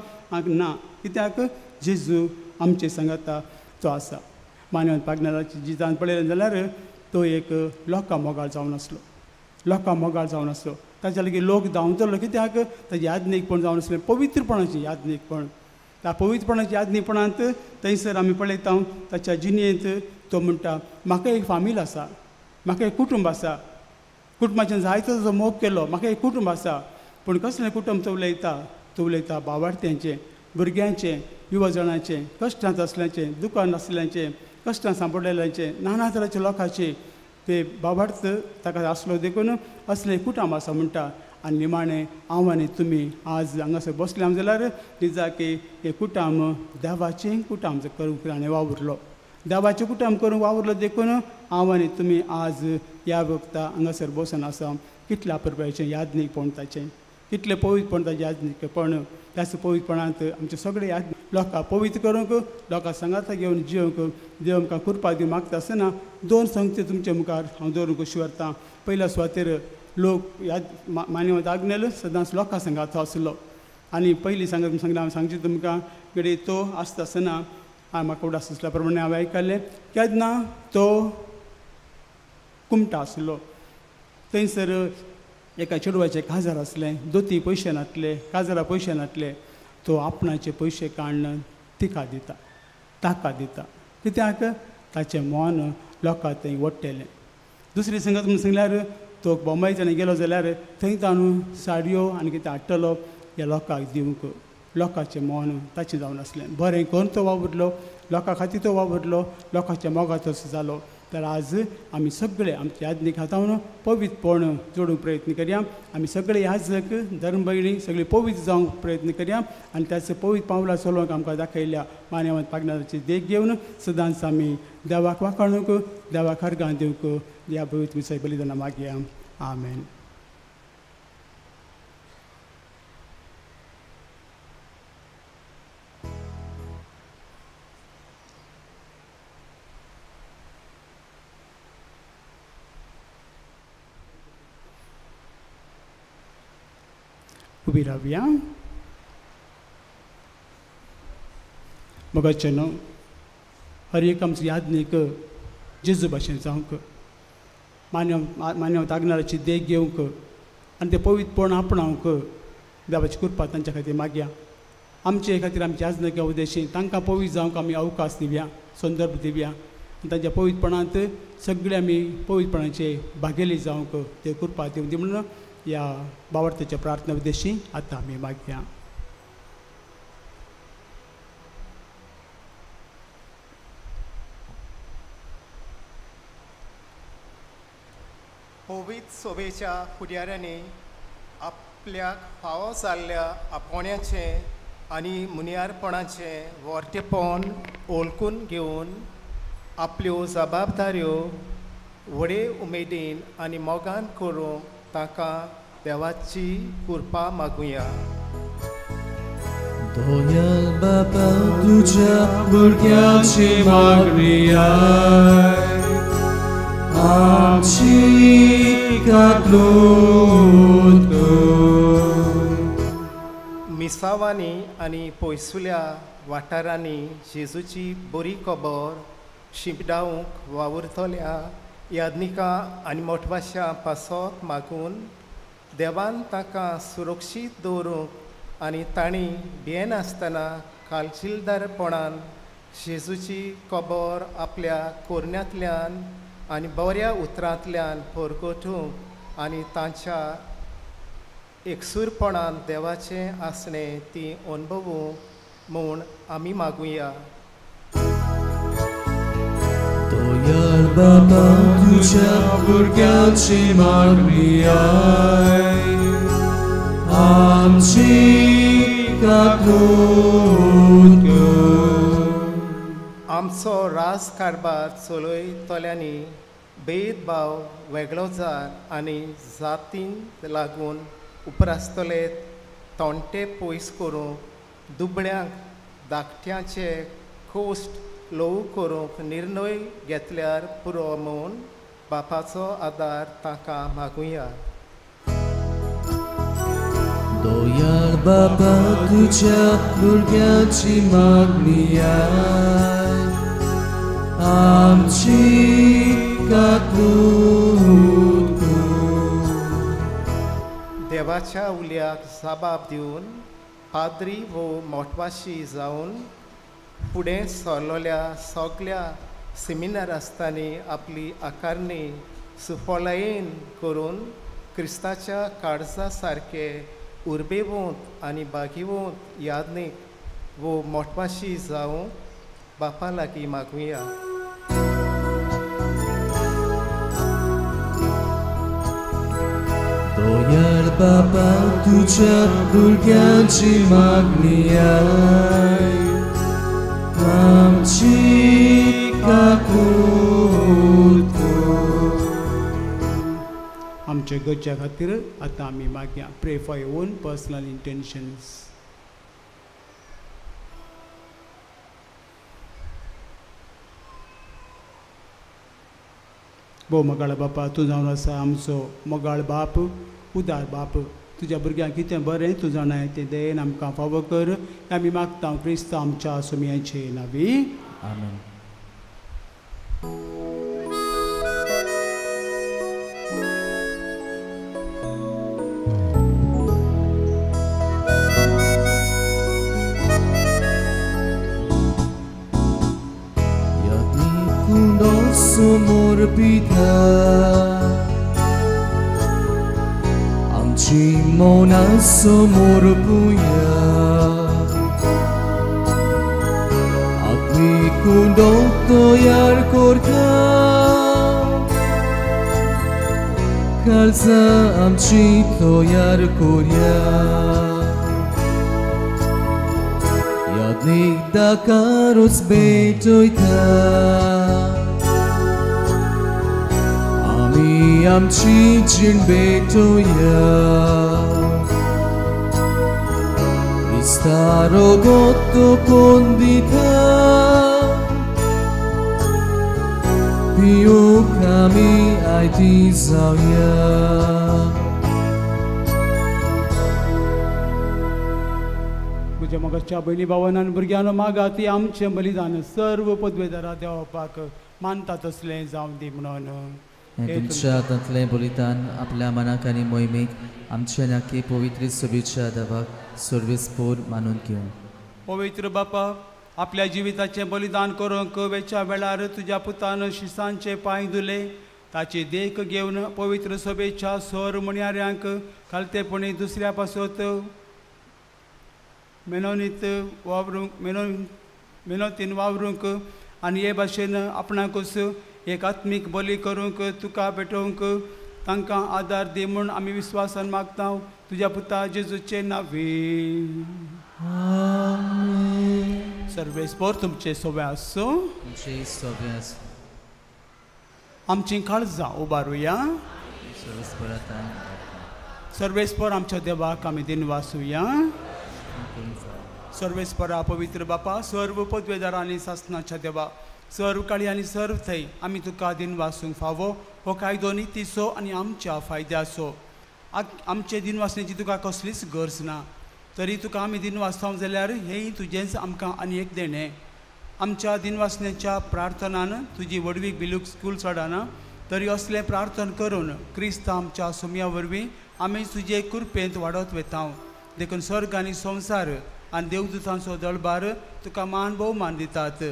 ना. कित्याक? जेजू आमचें सांगता तो आसा. मानवत पागनाची जितान पळयलें जाल्यार तो एक लोकां मोगाळ जावन आसलो, लोकां मोगाळ जावन आसलो. ताच्या लागीं लोक धांवतलो, कित्याक? ताजें याज्ञीकपण जावन आसलें, पवित्रपणाचें याज्ञीकपण. त्या पवित्रपणाच्या याज्ञीपणांत थंयसर आमी पळयता ताच्या जिणेंत तो म्हणटा, म्हाका एक फामील आसा, म्हाका एक कुटुंब आसा. कुटुंबाचें जायतो ताजो मोग केलो, म्हाका एक कुटुंब आसा. पूण कसलें कुटुंब तो उलयता? तो उलयता बावार्थ्यांचें, भुरग्यांचें, युवा जाणांचें, कश्टांत आसल्यांचें, दुकान आसल्यांचें, कश्टांत सांपडलेल्यांचें, नाना तरांच्या लोकांचें. ते बाबार्थ ताका आसलो देखून असलें कुटुंब आसा म्हणटा. आनी निमाणें हांव आनी तुमी आज हांगासर बसले आम जाल्यार निजाकी हें कुटुंब देवाचें कुटुंब करूंक ताणें वावुरलो, देवाचें कुटुंब करूंक वावुरलो देखून हांव आनी तुमी आज ह्या वखता हांगासर बसून आसा. कितल्या अपुरबायेचें याज्ञीकपण ताचें, कितलें पवित्रपण ताचें याज्ञीकपण. त्याच पवित्रपणांत आमचें सगळें याद लोकां पवित्र करूंक, लोकां सांगाता घेवन जियोंक देव आमकां कृपा दिवंक मागता आसतना दोन संगती तुमचे मुखार हांव दवरूंक कशी व्हरता. पयल्या सुवातेर लोक याद मान्यवंत आग्नेल सदांच लोकां सांगाता आसलो. आनी पयलीं सांगत सांगलें हांवें सांगचें तुमकां, घडये तो आसता आसतना हांवें म्हाका उडास आसल्या प्रमाणे हांवें आयकल्लें, केन्ना तो कुमटा आसलो थंयसर एका चेडवाचें काजार आसलें, दोती पयशे नासले, काजरा पयशे नासले. तो आपणाचे पयशे काडून तिका दिता, ताका दिता, कित्याक? ताचें मन लोकां थंय ओडटेलें. दुसरी संगत म्हूण सांगल्यार तो बॉम्बे ताणें गेलो जाल्यार थंय ताणून साडयो आनी कितें हाडटलो ह्या लोकांक दिवंक. लोकांचें मन ताचें जावन आसलें. बरें करून तो वावुरलो, लोकां खातीर तो वावुरलो, लोकांच्या मोगाचो जालो. तर आज आमी सगळे आमच्या याज्ञीक हातावन पवित्रपण जोडूंक प्रयत्न करया. आमी सगळे याजक, धर्मभयणी सगळे पवित्र जावंक प्रयत्न करया आनी त्याच पवित्र पावलां चलोवंक आमकां दाखयल्या मान्यवंत पागनाची देख घेवन सदांच आमी देवाक वाखाणूंक, देवाक अर्गां दिवंक ह्या पवित्र मिसाय बलिदाना मागया. आमेन. उबी रावया. मोगाचें न्हू हर एक आमचो यादनीक जेजू भाशेन जावंक मान्यव आग्नेलाची देख घेवंक आनी तें पवित्रपण आपणावंक देवाची कृपा तांच्या खातीर मागया. आमचे खातीर आमच्या याजनक्या उद्देशी तांकां पवित्र जावंक आमी अवकाश दिवया, संदर्भ दिवया आनी तांच्या पवित्रपणांत सगळे आमी पवित्रपणाचे भागेली जावंक ते कृपा दिवं दी म्हणून ह्या बावडतेच्या प्रार्थना उद्देशी आतां आमी मागया. पवित्र सोबेच्या फुडाऱ्यांनी आपल्याक फावो जाल्ल्या आपोवण्याचें आनी मुनियारपणाचें वर्तेपण ओळखून घेवन आपल्यो जबाबदाऱ्यो व्हडे उमेदीन आनी मोगान करूंक तांकां देवाची कृपा मागुया. दोयाल बाबा तुज्या भुरग्यांची मागणी आय आमची काकलूत कर. मिसावांनी आनी पयसुल्या वाठारांनी जेजूची बरी खबर शिंपडावंक वावुरतल्या याज्ञिकां आनी मोठवाश्यां पासत मागून देवान तांकां सुरक्षीत दवरूंक आनी तांणी भियेनासतना कालचिलदारपणान जेजूची खबर आपल्या कोरण्यांतल्यान आनी बऱ्या उतरांतल्यान परगटूंक आनी तांच्या एकसूरपणान देवाचें आसणें ती अणभवूंक म्हूण आमी मागुया. दोयाल बाबा तुज्या भुरग्यांची मागणी आय आमची काकलूत कर. आमचो राज कारभार चलयतल्यांनी भेदभाव वेगळो जाल आनी जातींक लागून उपरासतले तोंटे पयस करूंक दुबळ्यांक धाकट्यांचे कोश्ट ल्हवू करूंक निर्णय घेतल्यार पुरो म्हूण बापाचो आदार तांकां मागुया. दोयाल बाबा तुज्या भुरग्यांची मागणी आय आमची काकलूत कर. देवाच्या उल्याक जबाब दिवन पाद्री वो मोटवाशी जावन फुडें सरलोल्या सगल्या सेमिनारास्तांनी आपली आकारणी सुफलायेन करून क्रिस्ताच्या काळजा सारके उर्बेवंत आनी बागेवंत याज्ञीक वो मोटवाशी जावंक बापा लागीं मागुया. दोयाल बाबा तुज्या भुरग्यांची मागणी आय आमची काकूत कर. आमच्या गरज्या खातीर आतां आमी मागया. Pray for your own personal intentions. भोव मोगाळ बापा, तूं जावन आसा आमचो मोगाळ बाप, उदार बाप. तुज्या भुरग्यांक कितें बरें तूं जाणाय तें दयेन आमकां फावो कर. आमी मागता क्रिस्त आमच्या सुमयाचे नांवी. आमेन. Somor pita आमची मना समोर पुया आत्मी कुंडो तयार करता काळजा आमची तयार करया यादनीक दाकारूच भेटयता आमची जीण भेटोया विस्तारो गोतो कोण दिता पियूंक आमी आयती जावया. म्हज्या मोगाच्या भयणी भावान भुरग्यांनो मागा ती आमचें बलिदान सर्व पदवेदारा देवपाक मानता तसलें जावं दी म्हणून. तुमच्या हातांतलें बलिदान आपल्या मनाक आनी मोहिमेक आमच्या नाकी पवित्र सभेच्या देवाक सर्वेस्पोर मानून घेवं. पवित्र बापा, आपल्या जिविताचें बलिदान करूंक वेच्या वेळार तुज्या पुतान शिसांचे पांय धुले, ताची देख घेवन पवित्र सभेच्या सर म्हणयाऱ्यांक खालतेपणी दुसऱ्या पासत मेनोनीत वावरूंक मेनोतीन वावरूंक आनी हे भाशेन आपणाकूच एक आत्मीक बली करूंक तुका भेटोवंक तांकां आदार दी म्हूण आमी विस्वासान मागता तुज्या पुता जेजूचे नांवे. सर्वेस्पोर तुमचे सोबे आसूं. आमची काळजां उबारुया. सर्वेस्पोर आमच्या देवाक आमी दिनवासुया. सर्वेस्परा पवित्र बापा, सर्व पदवेदार आनी सासनाच्या देवा, सर्व काळी आनी सर्व थंय आमी तुका दिनवासूंक फावो हो कायदो नितीचो आनी आमच्या फायद्याचो. आमचे दिनवासण्याची तुका कसलीच गरज ना, तरी तुका आमी दिनवासता जाल्यार हेंय तुजेंच आमकां आनी एक देणें. आमच्या दिनवासण्याच्या प्रार्थनान तुजी व्हडवीक बिलूक स्कूल चडना, तरी असलें प्रार्थना करून क्रिस्त आमच्या सुमया वरवीं आमी तुजे कृपेंत वाडत वता. देखून स्वर्ग आनी संवसार आनी देवदूतांचो दळबार तुका मान भोवमान दितात.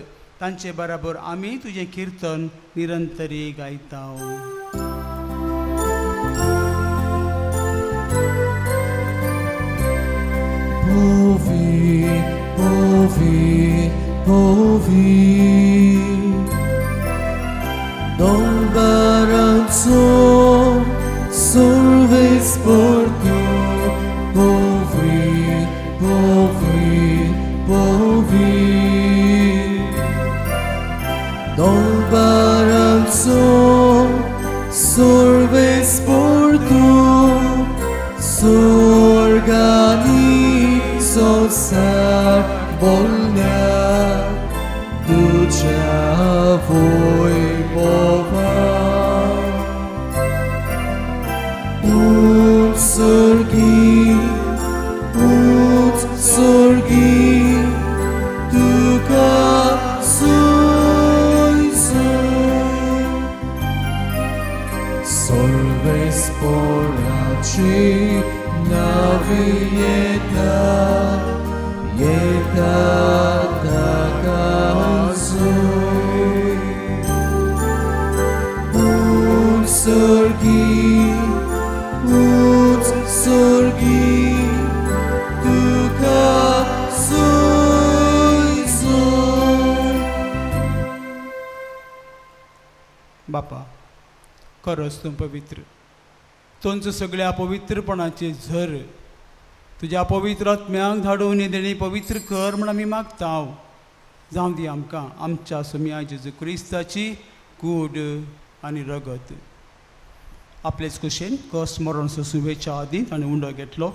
तांचे बराबर आमी तुजें किर्तन निरंतरी गायता. Ouvi, ouvi, ouvi Dombaranzo Surves porto. Ouvi, ouvi, ouvi Dombaranzo Surves porto Sorgani Sonsar bolna Ducea voi bova Ut sorgi Tuca soi soi Solves poraci Navieta Yeta takazui Ut sorgi Tuka soi soi. बापा, खरोच तूं पवित्र, तुमचो सगळ्या पवित्रपणाचे झर तुज्या पवित्र आत्म्यांक धाडून देणी पवित्र कर म्हूण आमी मागता. जावं दी आमकां आमच्या सुमया जेजू क्रिस्ताची कूड आनी रगत. आपलेच कुशेन कस मरण सोसुवेच्या आदीं ताणें उंडो घेतलो,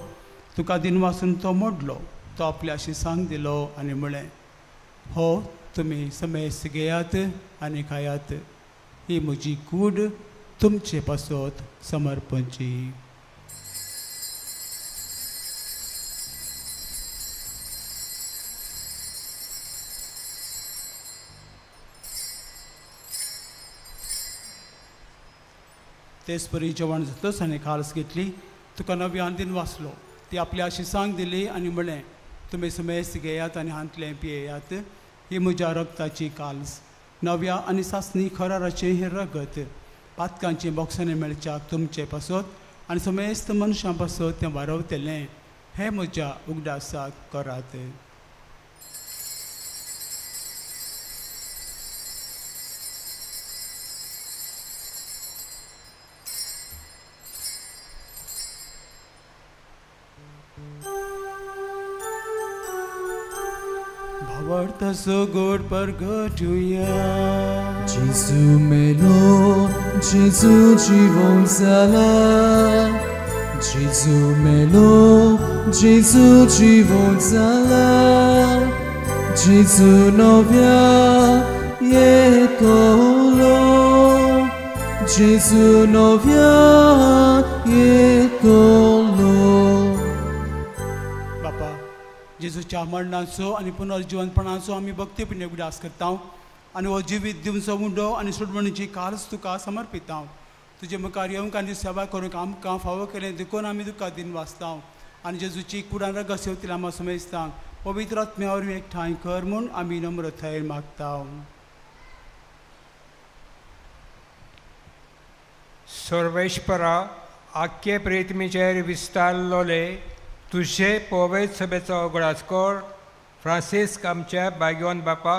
तुका दिनवासून तो मोडलो, तो आपल्या शिसांक दिलो आनी म्हळें, हो तुमी समेस्त घेयात आनी खायात, ही म्हजी कूड तुमचे पासत समर्पणची. तेच परी जेवण जातच आनी खालस घेतली, तुका नव्यान दिन वाचलो, ती आपल्या शिसांक दिली आनी म्हळें, तुमी समेस्त घेयात आनी हांतलें पियेयात, ही म्हज्या रगताची काल्स, नव्या आनी सासणी खराराचें हें रगत, पातकांची बोक्सांनी मेळच्याक तुमचे पासत आनी समेस्त मनशां पासत तें वारवतलें, हें म्हज्या उगडासाक करात. भावार्थाचो गोड परगटुया. जेजू मेलो, जेजू जिवोन जाला, जेजू मेलो, जेजू जिवोन जाला, जेजू नव्या येतलो, जेजू नव्या येतलो. बापा, जेजूच्या मरणाचो आनी पुनर्जिवनपणाचो आमी भक्तीपणी उगडास करता आनी हो जिवीत दिवचो उंडो आनी सोडवणीची कारच तुका समर्पिता. तुजे मुखार येवंक आनी सेवा करूंक आमकां फावो केलें देखून आमी तुका दिन वाचता आनी जेजूची कुडान रगत सेवतील आमकां समेजता पवित्र आत्म्या वरवीं एकठांय कर म्हूण आमी नम्रतायेन मागता. सर्वेश्वरा आख्खे प्रेतमीचेर विस्तारलोले तुजे पवित्र सभेचो उगडास कर. फ्रांसिस्क आमच्या बाग्योन बापा,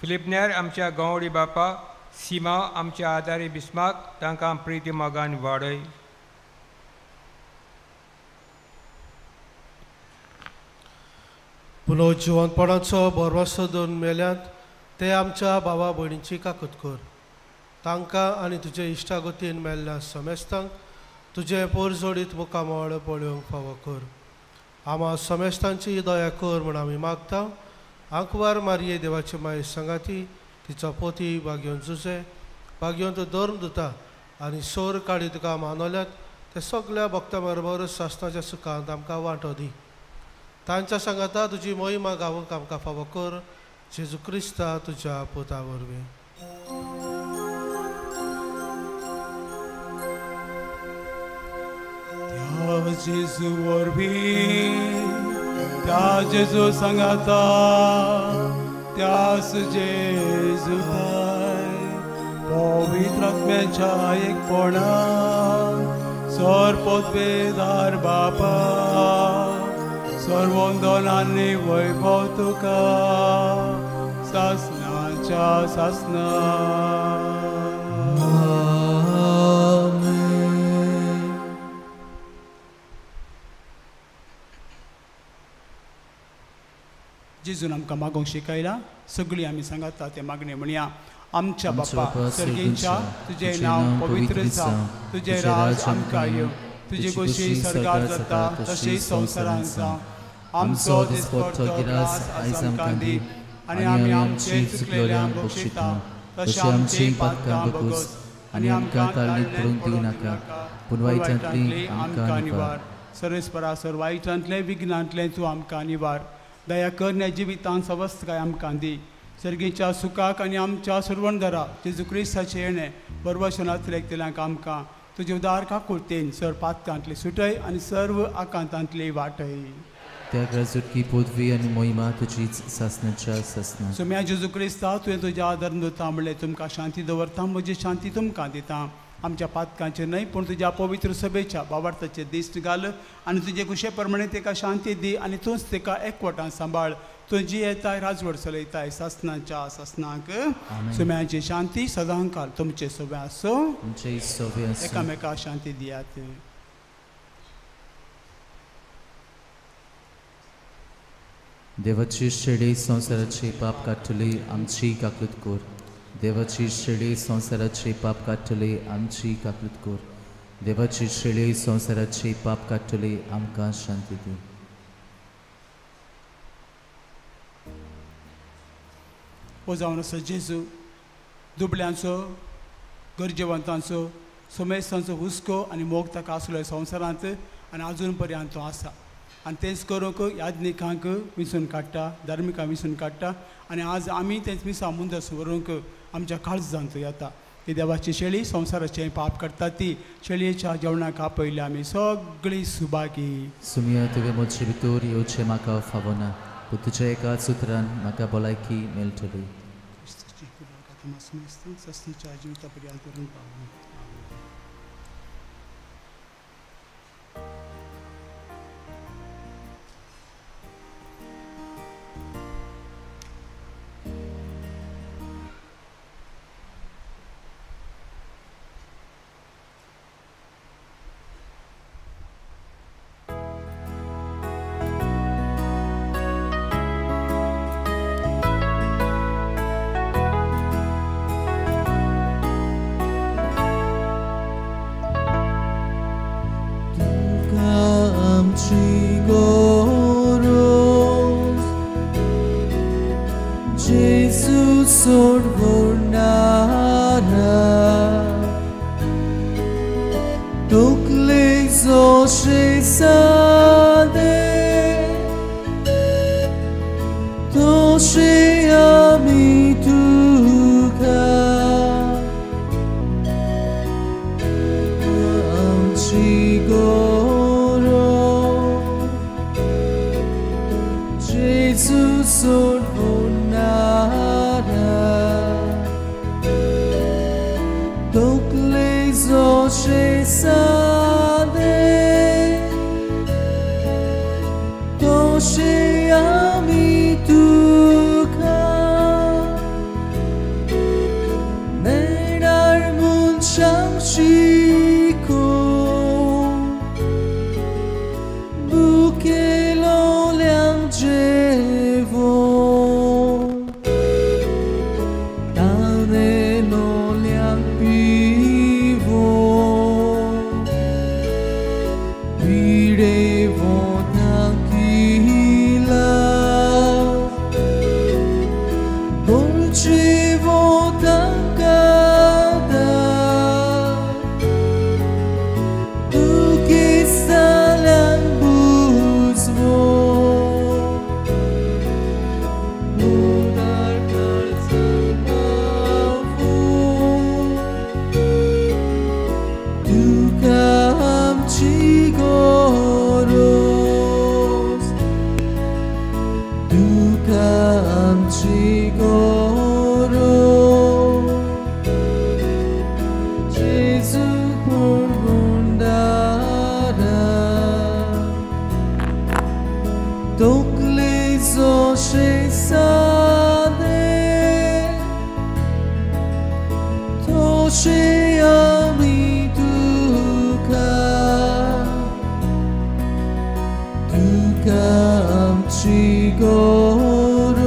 फिलिपनेर आमच्या गवडी बापा, सीमा आमच्या आदारी बिस्माक तांकां प्रिती मोगान वाडय. पुनर्जिवनपणाचो भरवंसो दवरून मेल्यात ते आमच्या भावा भयणीची काकूत कर. तांकां आनी तुजे इश्टागतीन मेल्ल्या समेस्तांक तुजें पोरजोडीत मुखामळ पळोवंक फावो कर. आमा समेस्तांची दया कर म्हूण आमी मागता. आंकवार मारये देवाची माये सांगाती तिचो पोती बागयोन जुजे बागयोन तो धर्म दिता आनी सोर काडी तुका मानवल्यात ते सगल्या भक्तां बरोबर सासणाच्या सुखांत आमकां वांटो दी. तांच्या सांगाता तुजी मोहिमा गावंक आमकां फावो कर. जेजू क्रिस्ता तुज्या पुता वरवीं. त्या जेजू वरवीं, त्या जेजू सांगाता, त्यास जेजू पवित्र आत्म्याच्या एकपणान सरपदवेदार बापा सर्वंदनांनी वैभव तुका सासनाच्या सासना. जेजून आमकां मागोवंक शिकयला. सगळीं आमी सांगाता तें मागणें म्हणया. आमच्या बापा सर्गीच्या, तुजें नांव पवित्र जावं, तुजें राज आमकां येवं, तुजी खोशी सरकार जाता तशी संवसारांत जावं. आमचो दिसपट्टो ग्रास आयज आमकां दी आनी आमी आमचे चुकलेल्यांक बक्षिता तशें आमची पातकां बगोस आनी आमकां ताळणीत पडूंक दिवं नाका, पूण वायटांतली आमकां निवार. सर्वेस्परा सर वायटांतलें विघ्नांतलें तूं आमकां निवार. दया कर ह्या जिवितांत सवस्तकाय आमकां दी. सर्गीच्या सुखाक आनी आमच्या सर्वणदारा जेजू क्रिस्ताचें येणें बरवशनांतलें एकतेल्यांक आमकां तुजे उदार काकुळतेन सर पातकांतली सुटय आनी सर्व आकांतांतली वाटय. त्या सुटकी पदवी आनी मोहिमा तुजीच सासणाच्या सासणा. सोम्या जेजू क्रिस्ता, तुवें तुज्या आदार दिता म्हणलें तुमकां शांती दवरता, म्हजी शांती तुमकां दिता. आमच्या पातकांचेर न्हय पूण तुज्या पवित्र सभेच्या बाबार्थाचेर दिश्ट घाल आनी तुजे कुशे प्रमाणे तेका शांती दी आनी तूंच तेका एकवटान सांबाळ. तुजी येताय राजवट चलयताय सासणाच्या सासणाक. सुम्याची शांती सदांकाल तुमचे सोबे आसूं. एकामेका शांती दियात. देवाची शेळी संवसाराचे पाप काडटली आमची काकूत कर. देवाची शेळी संवसाराचे पाप काडटली आमची काकूत कर. देवाची शेळी संवसाराचे पाप काडटली आमकां शांती दी. हो जावन आसा जेजू दुबळ्यांचो, गरजेवंतांचो, समेस्तांचो हुस्को आनी मोग ताका आसलो संवसारांत आनी आजून पर्यंत तो आसा. आनी तेंच करूंक याज्ञिकांक विंचून काडटा, धार्मिकांक विंचून काडटा आनी आज आमी तेंच मिसां मुंदस व्हरूंक आमच्या काळजांत येता. ती देवाची शेळी संवसाराचें पाप काडटा ती शेळयेच्या जेवणाक आपयल्या आमी सगळीं सुभागी. सुमिया तुवें म्हजे भितर येवचें म्हाका फावना, पूण तुज्या एका सुत्रान म्हाका भलायकी मेळटली. जिविता पर्यंत करून पावूं. Tukli zoshi sade तकले जशें सादें तशें आमी तुका मेणार मनशांक शिकोवंक भुकेलोल्यांक जेवोवंक तानेलोल्यांक पिवोवंक पिडेवोंतांक इलाज गरजेवोंतांक आदार दुखेस्ताल्यांक बुजवोवंक उदार काळजाक पावोवंक तुका आमची गरज तुका आमची गरज जेजू पुरगुंडारा तकले जशें सादें तशें आमी तुका तुका आमची गरज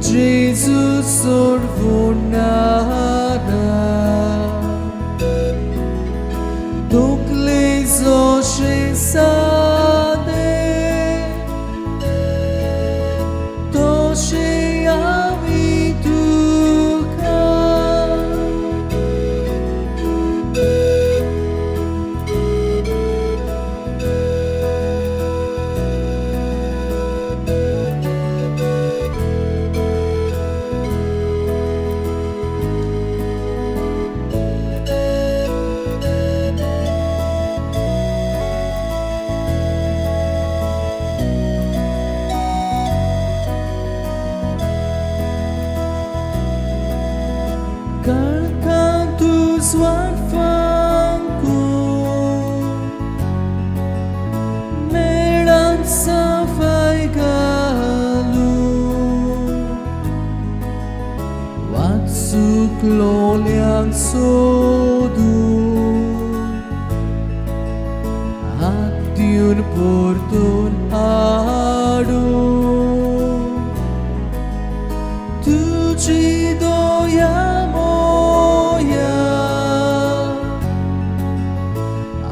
जेजू सोडवणारा तकले जशें सादें तशें आमी तुका. काळखांत उजवाड फांकून मेळांत सफाय घालून वाट चुकलोल्यांक सोदून हात दिवन परतून हाडून तुजी दया मोया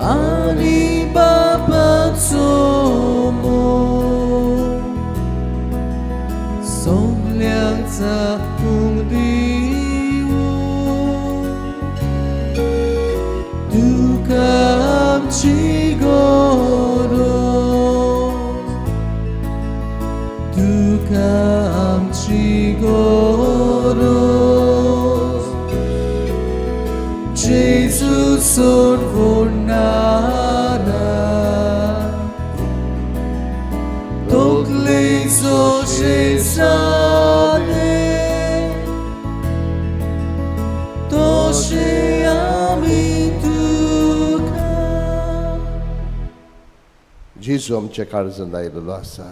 आनी बापाचो मोग सगल्यांक चाखूंक दिवूं तुका आमची गरज तुका आमची गरज जेजू सोडवणारा तकले जशें सादें तशें आमी तुका. जेजू आमच्या काळजांत आयिल्लो आसा.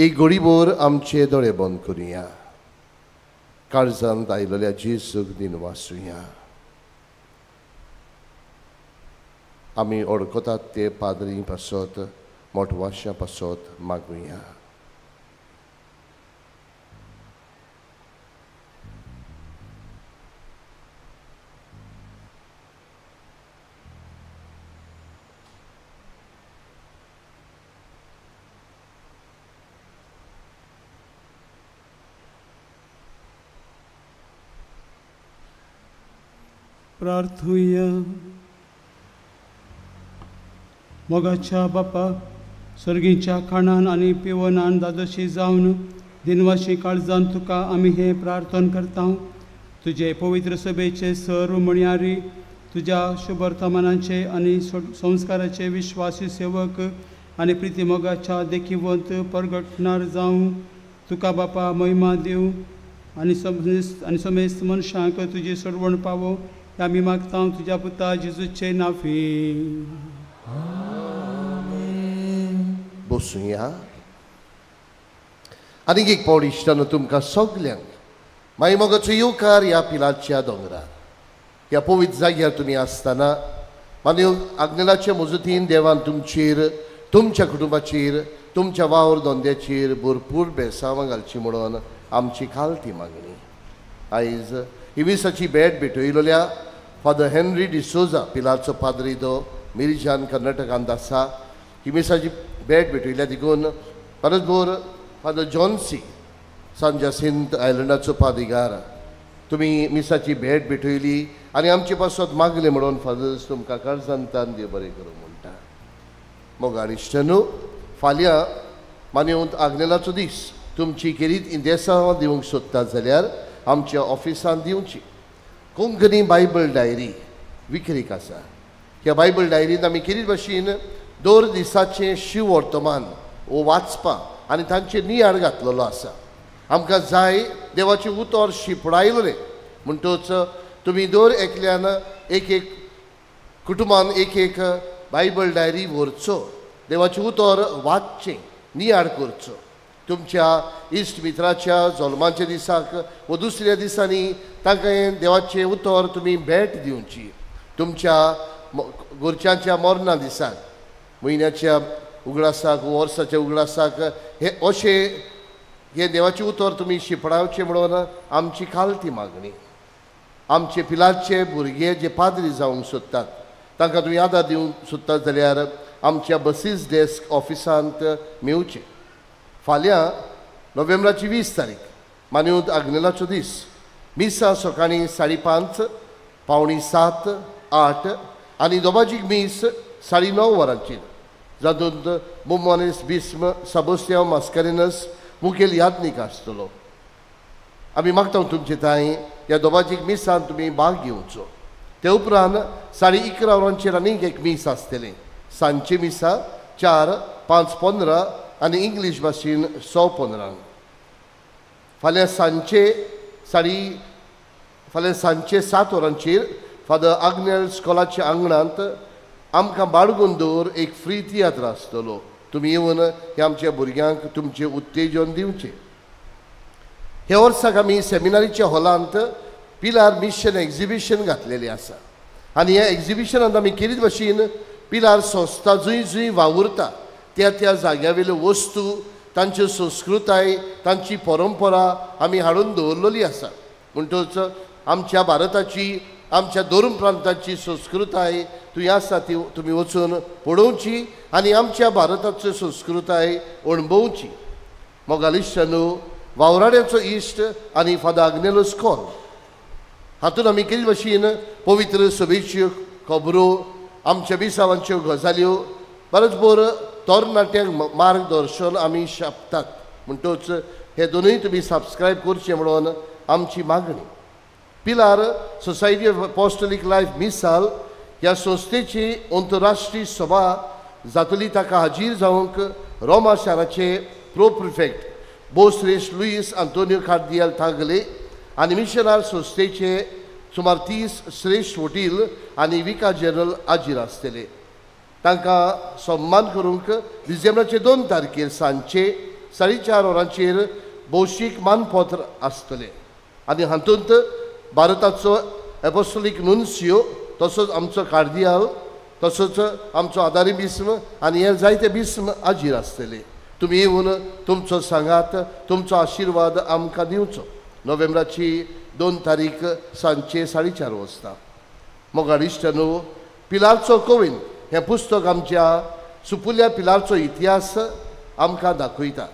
एक घडीभर आमचे दोळे बंद करुया. काळजांत आयिल्ल्या जेजूक दिनवासुया. आमी ओळखतात ते पाद्री पासत मोटवाश्या पासत मागुया. प्रार्थुया. मोगाच्या बापा सर्गीच्या खाणान आनी पिवनान दादोशी जावन दिनवाशी काळजान तुका आमी हें प्रार्थन करता. तुजे पवित्र सभेचे सर्व म्हणयारी तुज्या शुभवर्तमानाचे आनी संस्काराचे विश्वासी सेवक आनी प्रिती मोगाच्या देखिवंत परगटणार जावं. तुका बापा महिमा दिवं. आनी समेस्त मनशांक तुजी सोडवण पावो आमी मागता तुज्या पुता जेजूचे नांवी. बसुया. आनीक एक पावट इश्टानो तुमकां सगल्यांक माई मोगाचो येवकार ह्या पिलाच्या दोंगरार ह्या पवित्र जाग्यार तुमी आसतना मानव आग्नेलाचे मजतीन देवान तुमचेर तुमच्या कुटुंबाचेर तुमच्या वावर धंद्याचेर भरपूर बेसांवां घालची म्हणून आमची खालती मागणी. आयज ही मिसाची भेट भेटयलेल्या फादर हेनरी डिसोजा पिलारचो पाद्री तो मिरजान कर्नाटकांत आसा. ही मिसाची भेट भेटयल्या देखून परतभर फादर जॉन्सी सान जासिंत आयलंडाचो पादिगार तुमी मिसाची भेट भेटयली आनी आमचे पासत मागले म्हणून फादर्स तुमकां काळजांतान देव बरें करूं म्हणटा. मोगाळ इश्टानो, फाल्यां मानवंत आग्नेलाचो दीस तुमची खेरीत इंदेसांव दिवंक सोदता जाल्यार आमच्या ऑफिसांत दिवची. कोंकणी बायबल डायरी विक्रीक आसा. ह्या बायबल डायरींत आमी खेरीत भाशेन दर दिसाचें शिव वर्तमान वो वाचपां आनी तांचेर नियाळ घातलेलो आसा. आमकां जाय देवाचें उतर शिंपडायलें म्हणटच तुमी दर एकल्यान एक एक कुटुंबान एक एक बायबल डायरी व्हरचो, देवाचें उतर वाचचें, नियाळ करचो. तुमच्या इश्ट मित्राच्या जल्माच्या दिसाक वो दुसऱ्या दिसांनी तांकां हें देवाचें उतर तुमी भेट दिवची. तुमच्या घरच्यांच्या मरणा दिसाक, म्हयन्याच्या उगडासाक, वर्साच्या उगडासाक हे अशें हे देवाचें उतर तुमी शिंपडावचें म्हणून आमची खालती मागणी. आमचे पिलाचे भुरगे जे पाद्री जावंक सोदतात तांकां तुमी आदार दिवंक सोदतात जाल्यार आमच्या बसीस डेस्क ऑफिसांत मेवचें. फाल्यां नोव्हेंबराची 20 तारीख मानवंत आग्नेलाचो दीस. मिसां सकाळीं 5:30, 6:45, 8 आनी दोबाजीक मीस 9:30 वरांचेर जातूंत मुमोनेस बिस्म साबोस्त्यांव मास्कारेनस मुखेल याज्ञीक आसतलो. आमी मागता तुमचे थांय ह्या दोबाजीक मिसान तुमी भाग घेवचो. ते उपरांत 11:30 वरांचेर आनीक एक मीस आसतलें. सांजचे मिसा 4, 5, 15 आनी इंग्लीश भाशेन 1:15. फाल्यां सांजचे 7 वरांचेर फादर आग्नेल स्कॉलाच्या आंगणांत आमकां बाळगून दवर एक फ्री तियात्र आसतलो. तुमी येवन हे आमच्या भुरग्यांक तुमचें उत्तेजन दिवचें. ह्या वर्साक आमी सेमिनारीच्या हॉलांत पिलार मिशन एक्झिबिशन घातलेलें आसा आनी ह्या एक्झिबिशनांत आमी खेरीत भाशेन पिलार संस्था जंय जंय वावुरता त्या त्या जाग्या वयल्यो वस्तू, तांच्यो संस्कृताय, तांची परंपरा आमी हाडून दवरलेली आसा. म्हणटच आमच्या भारताची, आमच्या दोन प्रांताची संस्कृताय थंय आसा ती तुमी वचून पळोवची आनी आमच्या भारताची संस्कृताय अणभवची. मोगाळ इश्टांनो, वावराड्याचो इश्ट आनी फादर आग्नेलो स्कॉल हातूंत आमी केल्ले भाशेन पवित्र सभेच्यो खबरो, आमच्या मिसावांच्यो गजाल्यो, बरोबर तरणाट्यांक मार्गदर्शन आमी छापतात. म्हणटच हे दोनूय तुमी सबस्क्रायब करचे म्हणून आमची मागणी. Pilar society of apostolic life मिसाल ह्या संस्थेची अंतरराष्ट्रीय सभा जातली. ताका हाजीर जावंक रोमा शाराचे प्रो प्रिफेक्ट बोश्रेष्ठ लुईस आंतोनियो कार्दियाल थागले आनी मिशनार संस्थेचे सुमार 30 श्रेष्ठ वटील आनी विका जनरल हाजीर आसतले. तांकां सन्मान करूंक डिसेंबराचे 2 तारखेर सांजचे 4:30 वरांचेर भौशीक मानपत्र आसतलें आनी हातूंत भारताचो एपोस्टोलीक नुन्सियो, तसोच आमचो कार्दियाल, तसोच आमचो आदारी बिस्म आनी हे जायते बिस्म हाजीर आसतले. तुमी येवन तुमचो सांगात, तुमचो आशिर्वाद आमकां दिवचो. नोव्हेंबराची 2 तारीख सांजचे 4:30 वाजता. मोगाळ इश्टांनो, पिलारचो कोविन हें पुस्तक आमच्या सुपुल्ल्या पिलारचो इतिहास आमकां दाखयता.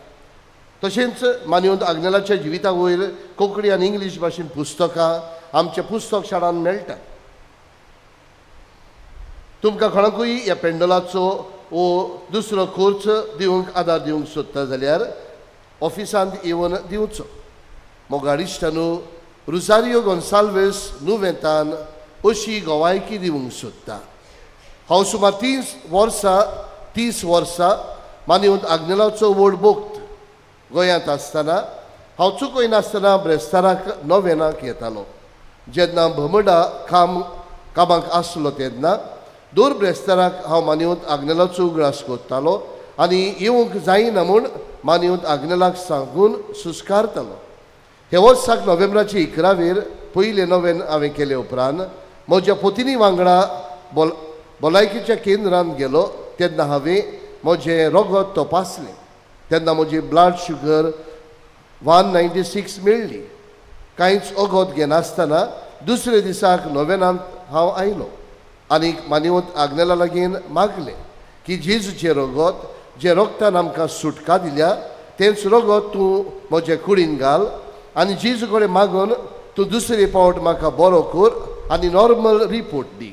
तशेंच मानवंत आग्नेलाच्या जिविता वयर कोंकणी आनी इंग्लीश भाशेन पुस्तकां आमच्या पुस्तक शाळान मेळटात. तुमकां कोणाकूय ह्या पेंडलाचो वो दुसरो खर्च दिवंक आदार दिवंक सोदता जाल्यार ऑफिसांत येवन दिवचो. मोगाळ इश्टांनो, रुजारियो गोन्साल्वेस नुवेंतान अशी गोवायकी दिवंक सोदता. हांव सुमार 30 वर्सां मानवंत आग्नेलाचो व्हड भक्त गोंयांत आसतना हांव चुकयनासतना ब्रेस्ताराक नोवेनाक येतालो. जेन्ना भमडा कामाक आसलो तेन्ना दर ब्रेस्ताराक हांव मानयेवंत आग्नेलाचो उगडास करतालो आनी येवंक जायना म्हूण मानयेवंत आग्नेलाक सांगून सुस्कारतालो. हे वर्साक नोव्हेंबराचे 11वेर पयलें नोवेन हांवें केले उपरांत म्हज्या पोतिनी वांगडा भलायकेच्या केंद्रांत गेलो तेन्ना हांवें म्हजें रगत तपासलें. तेन्ना म्हजी ब्लड शुगर 196 मेळ्ळी. कांयच वखद घेनासतना दुसरे दिसाक नोवेनांत हांव आयलो आनी मानयेवंत आग्नेला लागीं मागलें की जेजूचें रगत जें रगतान आमकां सुटका दिल्या तेंच रगत तूं म्हजे कुडीन घाल आनी जेजू कडेन मागून तूं दुसरे पावट म्हाका बरो कर आनी नॉर्मल रिपोर्ट दी.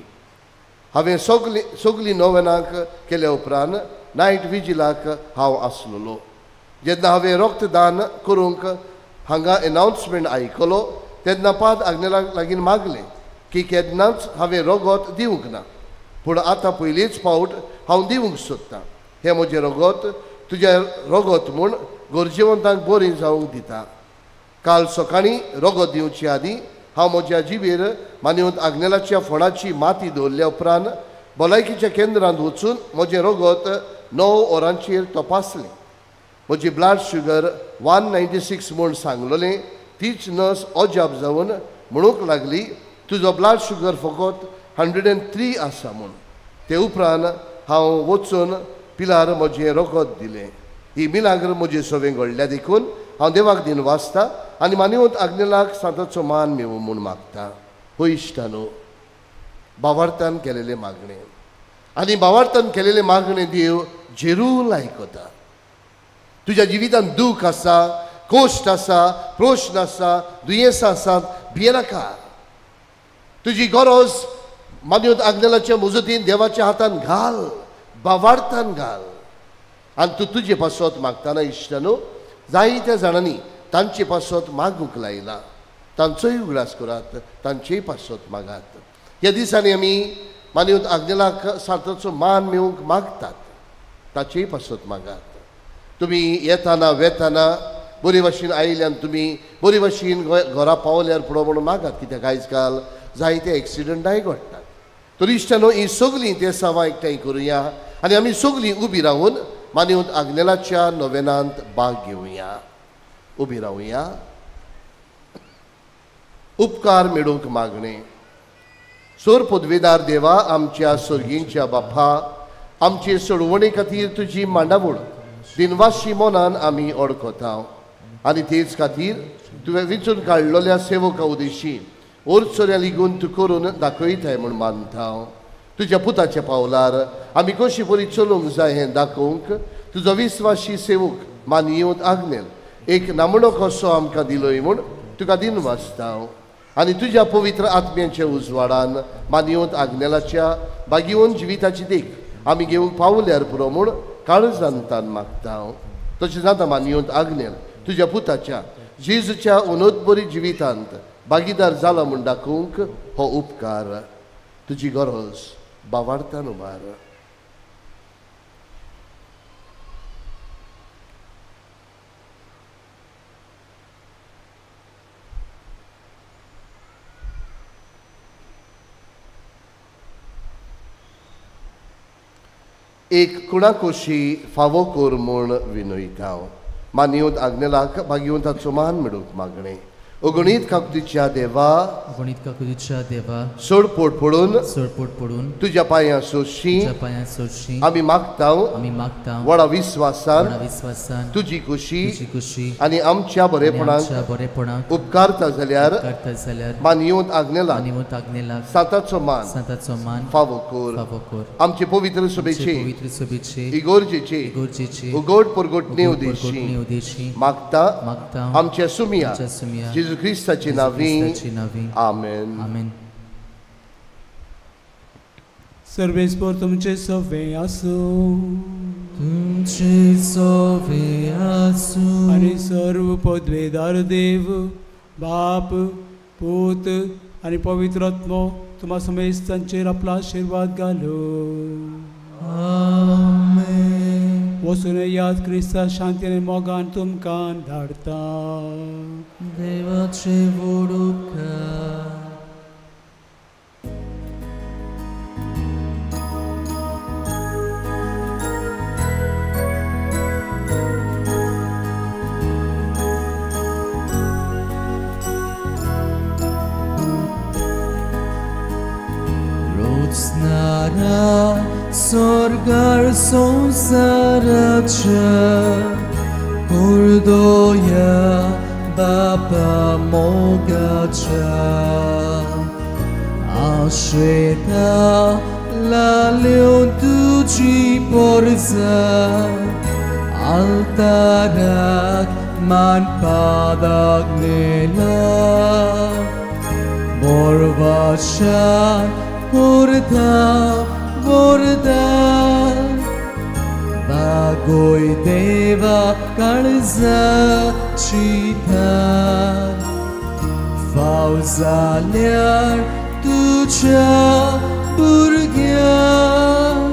हांवें सगळीं नोवेनाक केल्या उपरांत नायट विजिलाक हांव आसलेलो. जेन्ना हांवें रक्तदान करूंक हांगा एनावन्समेंट आयकलो तेन्ना पाद आग्नेलाक लागीं मागलें की केन्नाच हांवें रगत दिवंक ना, पूण आतां पयलीच फावट हांव दिवंक सोदतां. हें म्हजें रगत तुजें रगत म्हूण गरजेवंतांक बरें जावंक दिता. काल सकाळीं रगत दिवचे आदीं हांव म्हज्या जिबेर मानयेवंत आग्नेलाच्या फोंडाची माती दवरल्या उपरांत भलायकीच्या केंद्रांत वचून म्हजें रगत 9 वरांचेर तपासलें. म्हजी ब्लड शुगर 196 म्हूण सांगलेलें. तीच नर्स अजाप जावन म्हणूंक लागली तुजो ब्लड शुगर फकत 103 आसा म्हूण. ते उपरांत हांव वचून पिलार म्हजें रगत दिलें. ही मिलाग्र म्हजे सवें घडल्या देखून हांव देवाक दिन वाचता आनी मानयेवंत आग्नेलाक सांताचो मान मेळूं म्हूण मागता. हो इश्टानो, बावार्थान केलेलें मागणें आनी बावार्थान केलेलें मागणें देव जेरूल आयकता. तुज्या जिवितांत दूख आसा, कश्ट आसा, प्रश्न आसा, दुयेंसां आसात, भियेनाका. तुजी गरज मानयेवंत आग्नेलाच्या मजतीन देवाच्या हातान घाल, बावार्थान घाल. आनी तूं तुजे पासत मागतना इश्टानो जायत्या जाणांनी तांचे पासत मागूंक लायला. तांचोय उगडास करात, तांचेय पासत मागात. ह्या दिसांनी आमी मानयेवंत आग्नेलाक सांताचो मान मेळूंक मागतात, ताचेय पासत मागात. तुमी येताना वेताना बरे भाशेन आयल्यान तुमी बरे भाशेन घरा पावल्यार पुरो म्हणून मागात, कित्याक आयज काल जायते एक्सिडंटाय घडटात. तर इश्टानो, ही सगळीं ते सवां एकठांय करुया आनी आमी सगळीं उबी रावन मानयेवंत आग्नेलाच्या नोवेनांत भाग घेवया. उबी रावया. उपकार मेळूंक मागणें. सोर पदवेदार देवा, आमच्या सर्गींच्या बापा, आमचे सोडवणे खातीर तुजी मांडावळ दिनवाशी मनान आमी ओळखता आनी तेच खातीर तुवें विंचून काडलेल्या सेवका उदेशी ओरचोऱ्या लिगून तूं करून दाखयताय म्हूण मानता. तुज्या पुताच्या पावलार आमी कशी बरी चलूंक जाय हें दाखोवंक तुजो विस्वाशी सेवक मानयेवंत आग्नेल एक नामणो कसो आमकां दिलोय म्हूण तुका दिनवासता. आनी तुज्या पवित्र आत्म्याच्या उजवाडान मानयेवंत आग्नेलाच्या बागेवन जिविताची देख आमी घेवंक पावल्यार पुरो म्हूण काळजान तान मागता. तशें जाता मानयेवंत आग्नेल तुज्या पुताच्या जेजूच्या उनोदबरी जिवितांत भागीदार जाला म्हूण दाखोवंक हो उपकार तुजी गरज बावार्थान उबार. एक कुणाकोशी फावो कर म्हूण विनयता. मानयेवंत आग्नेलाक भागेवंताचो मान मेळूंक मागणें. अगणीत काकुतीच्या देवा, अगणीत काकुतीच्या देवा, सोडपोट पडून, सोडपोट पडून तुज्या पांयां सोडशी, तुज्या पांयां सोडशी आमी मागता, आमी मागता व्हडा विस्वासान, व्हडा विस्वासान तुजी खुशी, तुजी खुशी आनी आमच्या बरेपणाक, बरेपणाक उपकारता जाल्यार, उपकारता जाल्यार मानयेवंत आग्नेलाक, मानयेवंत आग्नेलाक सांताचो मान, सांताचो मान फावो कर, फावो कर. आमचे पवित्र सभेचे, पवित्र सभेचे, इगोर्जेचे, इगोर्जेचे उगड परगटणे उदेशी उदेशी मागता, मागता आमच्या सुमिया, आमच्या सुमिया जेजू क्रिस्ताचे नांवी. आमेन. आमेन. सर्वेस्पर तुमचे सवे आसूं, तुमचे सवे आसूं. आनी सर्व पदवेदार देव बाप पूत आनी पवित्र आत्मो तुम्हा समेस्तांचेर आपला आशिर्वाद घालो. आमेन. वचून याद क्रिस्ता शांतीन मोगान तुमकां धाडता. देवाचे व्हड उपकार. Sorgar संसाराच्या कुर्दोया बापा मोगाच्या आशेता लाल्यो तुजी पोरसा आल्ताराक मानपादाक नेला बोरवाशान करता वरदान बागोय देवा काळजाची थान फाव जाल्यार तुज्या भुरग्यांक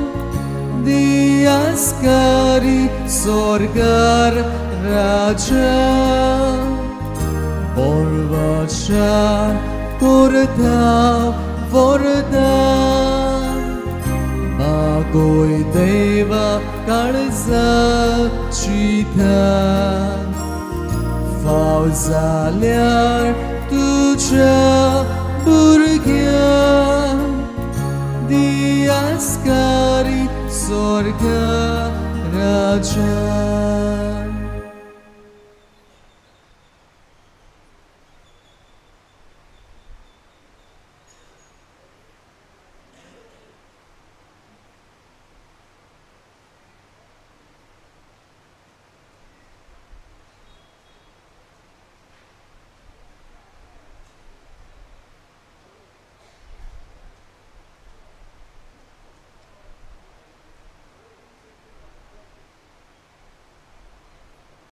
दियास्कारी स्वर्गार राजा बोरवाशान करता वरदान बागोय देवा काळजाची थान फाव जाल्यार तुज्या भुरग्यांक दियास्कारी स्वर्गा राजा.